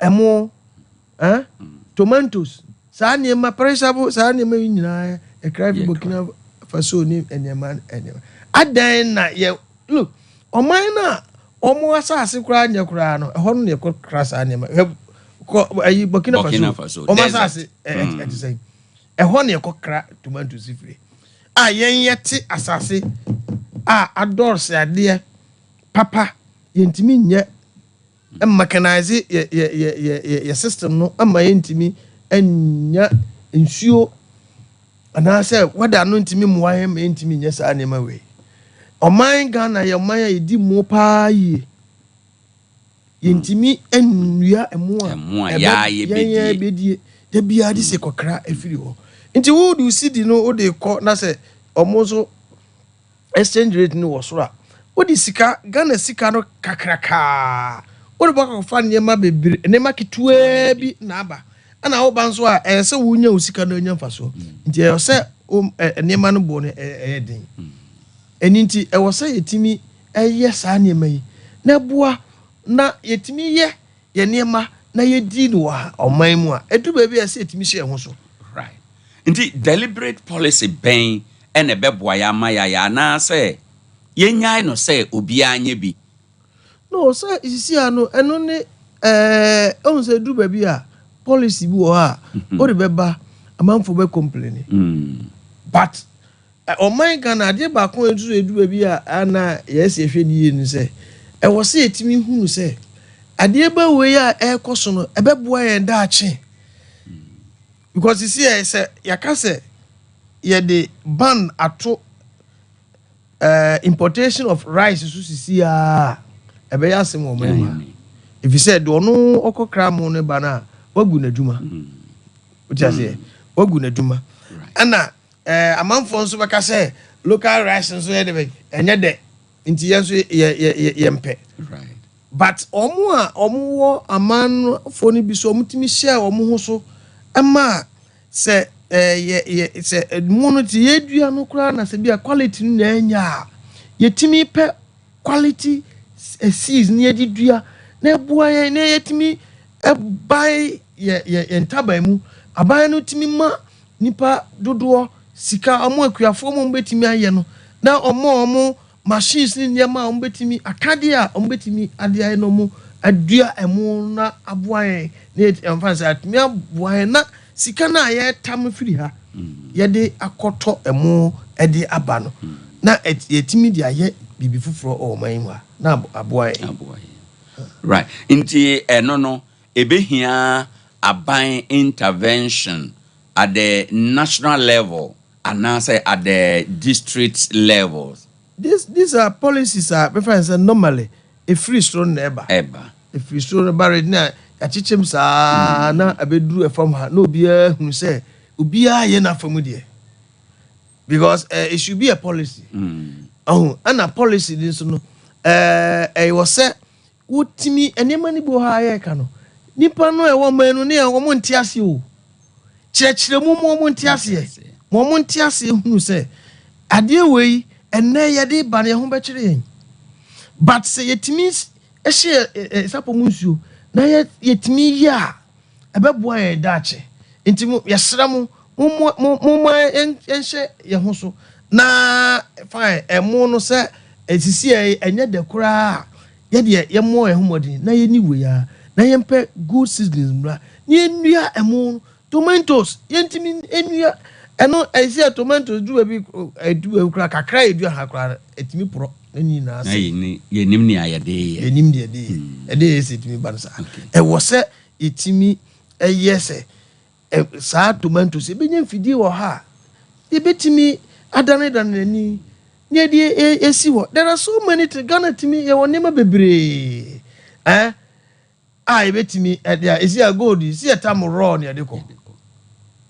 ɛmo, tomatoes, saa nneɛma perishable, saa nneɛma yi nyinaa ɛkra fi Burkina Faso ne nneɛma nneɛma. Adan na yɛ look ɔman no a ɔmo asase koraa nyɛ koraa no, ɛhɔ no na yɛkɔ kra saa nneɛma. Hwɛ, kɔ ɛyi Burkina Faso, ɔmo asase ɛte sɛn? Ɛhɔ na yɛkɔ kra tomatoes firi a yɛn yɛte asase a adɔɔse adeɛ papa. Yɛntumi nyɛ mechanise yɛ system no ama yɛntumi nya nsuo anaasɛ wada no ntumi mmoa yɛn ma yɛntumi nyɛ saa nneɛma wei. Ɔman Ghana yɛ ɔman a yɛdi mu paa yie. Yɛntumi nnua ɛmo a yɛn yɛ bɛdie da biara de sɛ kɔkra afiri hɔ. Nti wode cedi no wode kɔ na sɛ ɔmo nso exchange rate no wɔ soro a, wode sika Ghana sika no kakrakaa wode bɔ akɔfa nneɛma bebree, nneɛma ketewaa bi na aba. Ɛna woba nso a, ɛyɛ sɛ wonya wo sika no anya mfasoɔ, nti ɛyɛ sɛ nneɛma no boɔ no ɛyɛ den. Ɛni nti ɛwɔ sɛ yɛtumi ɛyɛ saa nneɛma yi na ɛboa na yɛtumi yɛ yɛ nneɛma na yɛdi no wɔ ɔman mu a ɛduru baabi a ɛsɛ yɛtumi hyɛ ɛho so. Right, nti deliberate policy bɛn ɛna ɛbɛboa yɛ ama yɛayɛ, anaasɛ yɛnyae no sɛ obiara nyɛ bi? No, sɛ sisi a no, ɛno ne ɛhun sɛ ɛduru baabi a policy bi wɔ hɔ a wode bɛba, amanfo bɛ complain. But ɔman Ghana, adeɛ baako a nso edu baabi a ana yɛsi ehwɛ ne yie no sɛ ɛwɔ sɛ yɛtumi hunu sɛ adeɛ bɛ wei a ɛrekɔ so no ɛbɛboa yɛn daakye, because sisi yɛ sɛ yɛaka sɛ yɛde ban ato importation of rice so sisi a, ɛbɛyɛ asɛm wɔ ɔman mu ha, efi sɛ deɛ ɔno ɔkɔ kra mu no ba no a, wagu n'adwuma. Wote aseɛ? Wagu n'adwuma. Ɛna amanfoɔ nso bɛka sɛ local rice nso yɛ de bɛ ɛnyɛ dɛ, nti yɛn nso yɛ yɛ mpɛ. But ɔmo a ɔmo wɔ amanfoɔ no bi so, ɔmo tumi hyɛ ɔmo ho so ɛma sɛ yɛ yɛ sɛ mu no te yɛdua no koraa na sɛ bi a quality no na ɛnya a, yɛtumi pɛ quality seeds ne yɛde dua na ɛboa yɛn na yɛtumi ɛbae yɛ ntaban mu. Aban no tumi ma nipa dodoɔ sika, ɔmo akuafoɔ mo bɛtumi ayɛ no, na ɔmo a ɔmo machines ne nneɛma a ɔmo bɛtumi akadeɛ a ɔmo bɛtumi ade ayɛ no, ɔmo adua ɛmo na aboa yɛn na yɛ ɛnfa sɛ atumi aboa yɛn na sika no a yɛtam firi ha yɛde akɔtɔ ɛmo ɛde aba no na yɛtumi de ayɛ biribi foforɔ wɔ ɔman yi mu a na aboa yɛn. Aboa yɛn, right. Nti ɛno no ebehia aban intervention at the national level anaasɛ at the district levels? These are policies a bɛfa sɛ normally efiri soro na ɛba. Ɛba. Efiri soro no ba na yɛakyekyɛm saa na abɛduru ɛfam ha na obiara hunu sɛ obiara yɛ n'afa mu deɛ, because it should be a policy. Ɔho ɛna policy ni nso no, ɛwɔ sɛ wotumi nneɛma no bi wɔ hɔ a yɛreka no Nipa no a ɛwɔ ɔman no ne yɛ wɔn nte aseɛ o. Kyerɛkyerɛ mu ma wɔn nte aseɛ. Ma wɔn nte aseɛ hunu sɛ adeɛ wei ɛnɛ yɛde ba no, yɛn ho bɛkyerɛ yɛn. But sɛ yɛtumi hyɛ sapɔ mu nsuo na yɛtumi yɛ a, ɛbɛboa yɛn daakye. Nti mo, yɛsrɛ mo, momma yɛnhyɛ yɛn ho so na fine. Ɛmo no sɛ esisi yɛ ɛnyɛ dɛ koraa a, yɛdeɛ yɛmmɔ yɛn ho mmɔden na yɛni wei a na yɛmpɛ good seasons mmra na yɛnnua ɛmo no. Tomatoes, yɛntumi nnua ɛno. Ɛsi yɛ tomatoes du baabi, ɛdu baabi koraa kakra yɛdua ha koraa, ɛtumi porɔ ne nyinaa na sɛ yɛnim nea yɛde yɛ. Yɛnim deɛ ɛde yɛ, ɛde yɛ sɛ ɛtumi ba no saa. Ɛwɔ sɛ yɛtumi ɛyɛ sɛ saa tomatoes, ebɛnya mfidie wɔ ha a yɛbɛtumi adanedane n'ani na yɛde esi hɔ. There are so many things Ghana tumi yɛwɔ, nneɛma bebree a yɛbɛtumi ɛde a esi a gold yi si yɛ tam raw na yɛde kɔ.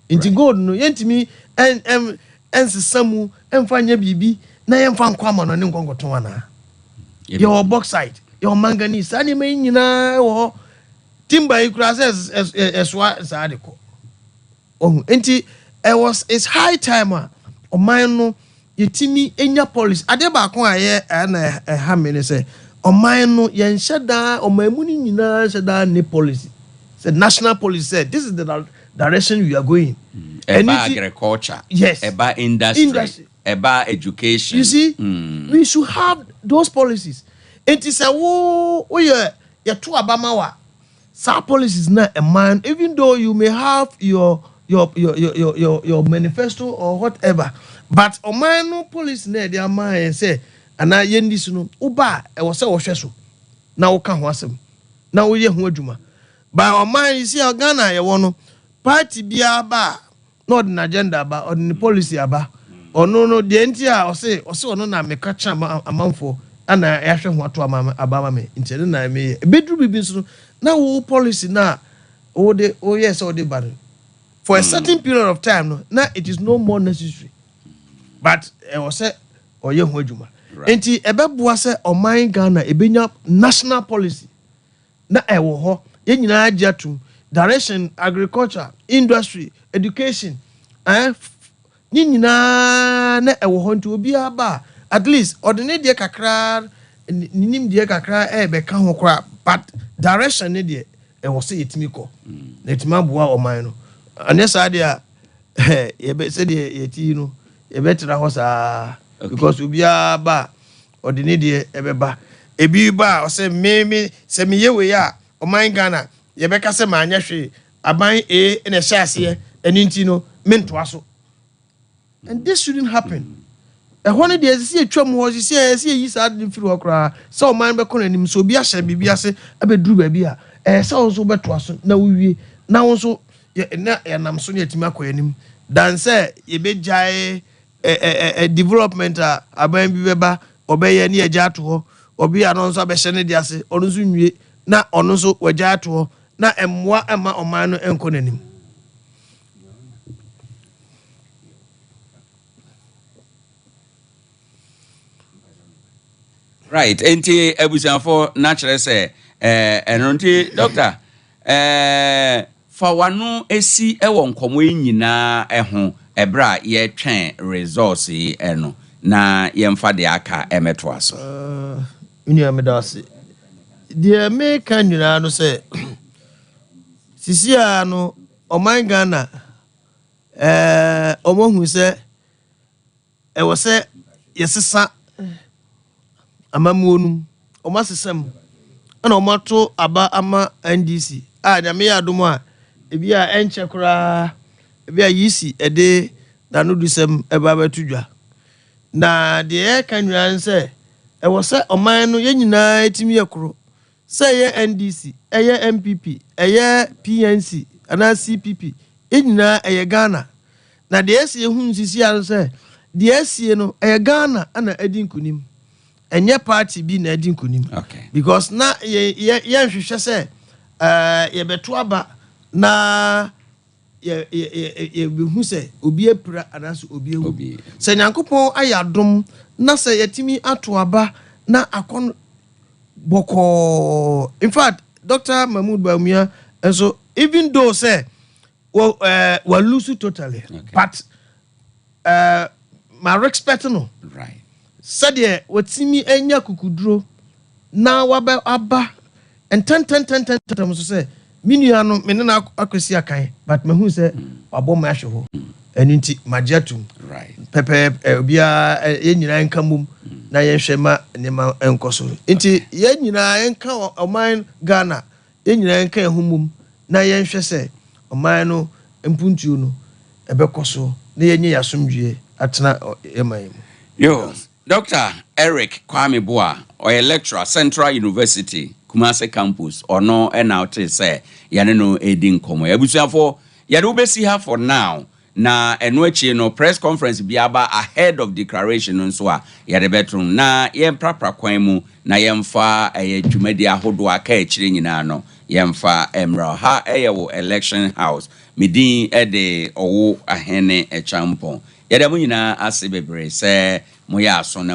Nti gold no, yɛntumi ɛn ɛn ɛnsesa mu ɛnfa nyɛ biribi na yɛnfa nkɔ ama no ne nkɔ nkɔtɔn anaa? Yɛwɔ bauxite, yɛwɔ manganese, saa nneɛma yi nyinaa wɔ hɔ. Timber yi koraa sɛ ɛsoa saa de kɔ ɔhu. Nti ɛwɔ, it's high time a ɔman no yɛtumi enya policy. Adeɛ baako a yɛ ɛna ɛha mi ne sɛ ɔman no yɛnhyɛ daa, ɔman mu no nyinaa hyɛ daa ne policy sɛ national policy sɛ this is the direction we are going. Ɛba Ɛno nti- agriculture, Yes. ɛba industry, Industry. ɛba education. You see, we should have those policies. Nti sɛ wo woyɛ yɛto abama wa saa policies na ɛman, even though you may have your manifesto or whatever, but ɔman no policy na yɛde ama yɛn sɛ anaa yɛn di so no, woba a, ɛwɔ sɛ wɔhwɛ so na woka ho asɛm na woyɛ ho adwuma. But ɔman yi si a Ghana yɛwɔ no, party biara ba a, na ɔde n'agenda aba, ɔde ne policy aba. Ɔno no deɛ nti a ɔse ɔno na meka kyerɛ amanfoɔ ana yɛahwɛ ho ato ama aba ama me, nti ɛno na meyɛ. Ebeduru bibi nso no, na wo policy na wode woyɛ sɛ wode ba no, for a certain period of time no, na it is no more necessary, but ɛwɔ sɛ ɔyɛ ho adwuma. Nti ɛbɛboa sɛ ɔman Ghana ebenya national policy na ɛwɔ hɔ, yɛn nyinaa gye atum direction: agriculture, industry, education, ne nyinaa na ɛwɔ hɔ. Nti obiara ba a, at least ɔde ne deɛ kakra, ne nim deɛ kakra ɛɛbɛka ho koraa, but direction ne deɛ ɛwɔ sɛ yɛtumi kɔ na yɛtumi aboa ɔman no. Ɛnyɛ saa deɛ a, yɛbɛ sɛdeɛ yɛti yi no, yɛbɛtena hɔ saa because obiara ba a, ɔde ne deɛ ɛbɛba. Ebi ba a, ɔsɛ me sɛ meyɛ wei a, ɔman Ghana yɛbɛka sɛ maanyɛ hwee, aban A na ɛhyɛ aseɛ, ɛno nti no mentoa so. And this shouldn't happen. Ɛhɔ no deɛ, ɛsɛ sɛ yɛtwa mu hɔ sisi a ɛsɛ yɛyi saa de firi hɔ koraa sɛ ɔman bɛkɔ n'anim. Sɛ obi ahyɛ biribi ase abɛduru baabi a, ɛyɛ sɛ wo nso wobɛtoa so na wowie na wo nso na yɛnam so ne yɛtumi akɔ anim dan sɛ yɛbɛgyae ɛ ɛ ɛ development a aban bi bɛba ɔbɛyɛ ne yɛgya ato hɔ. Ɔbi a no nso abɛhyɛ ne de ase, ɔno nso nwie na ɔno nso wɔgya ato hɔ na mmoa ɛma ɔman no nkɔ n'anim. Right, nti abusuafo, na kyerɛ sɛ ɛno nti, doctor, fa w'ano esi ɛwɔ nkɔmɔ yi nyinaa ɛho ɛberɛ a yɛtwɛn results yi ɛno na yɛmfa deɛ aka ɛmɛtoa so. Nua, meda ase. Deɛ meka nyinaa no sɛ sisi a no, ɔman Ghana ɔmo hu sɛ ɛwɔ sɛ yɛsesa amammuo no mu. Ɔmo asesa mu ɛna ɔmo ato aba ama NDC a, Nyame yɛ adom a, ebi a ɛnkyɛ koraa ebi a yisi ɛde n'anodusɛm ɛba abɛto dwa. Na deɛ yɛka nyinaa ne sɛ ɛwɔ sɛ ɔman no yɛn nyinaa etimi yɛ koro, sɛ ɛyɛ NDC, ɛyɛ NPP, ɛyɛ PNC anaa CPP, yɛn nyinaa ɛyɛ Ghana. Na deɛ ɛsi ehu nsisi ano sɛ deɛ ɛsie no, ɛyɛ Ghana ɛna ɛdi nkunim, ɛnyɛ party bi na ɛdi nkunim because na yɛ yɛ yɛnhwehwɛ sɛ yɛbɛto aba na yɛ yɛ yɛ yɛbɛhu sɛ obi apira anaasɛ obi ewu. Sɛ Nyankopɔn ayɛ adom na sɛ yɛtumi ato aba na akɔ no bɔkɔɔ, in fact, Dr Mahmood Bawumia Nso even though sɛ wɔ wɔ lose totally, but ma respect no sɛdeɛ wɔtumi anya kukuduro na wabɛ aba ntɛntɛntɛntɛntɛm so sɛ me nua no, me ne no akɔsi akan, but mahu sɛ wabɔ me ahwɛ hɔ, ɛno nti magye atom pɛpɛɛpɛ. Obiara, yɛn nyinaa nka mmom na yɛnhwɛ ma nneɛma nkɔ so. Nti yɛn nyinaa yɛnka ɔman Ghana, yɛn nyinaa nka yɛn ho mmom na yɛnhwɛ sɛ ɔman no mpuntuo no ɛbɛkɔ so na yɛnyɛ yɛn asomdwie atena yɛn man mu. Yo, Dr. Eric Kwame Boa, ɔyɛ lecturer, Central University, Kumase campus. Ɔno ɛna ɔte sɛ yɛne no ɛdi nkɔmmɔ. Abusuafoɔ, yɛde wobɛsi ha for now, na ɛno akyi no, press conference bi aba ahead of declaration no nso a yɛde bɛto, na yɛmprapra kwan mu na yɛmfa ɛyɛ dwumadi ahodoɔ aka akyire nyinaa no yɛmfa mmerɛ ha. Ɛyɛ wɔ Election House. Medin ɛde Ɔwo Ahene Ɛkyampɔn. Yɛda mo nyinaa ase bebree sɛ moyɛ aso na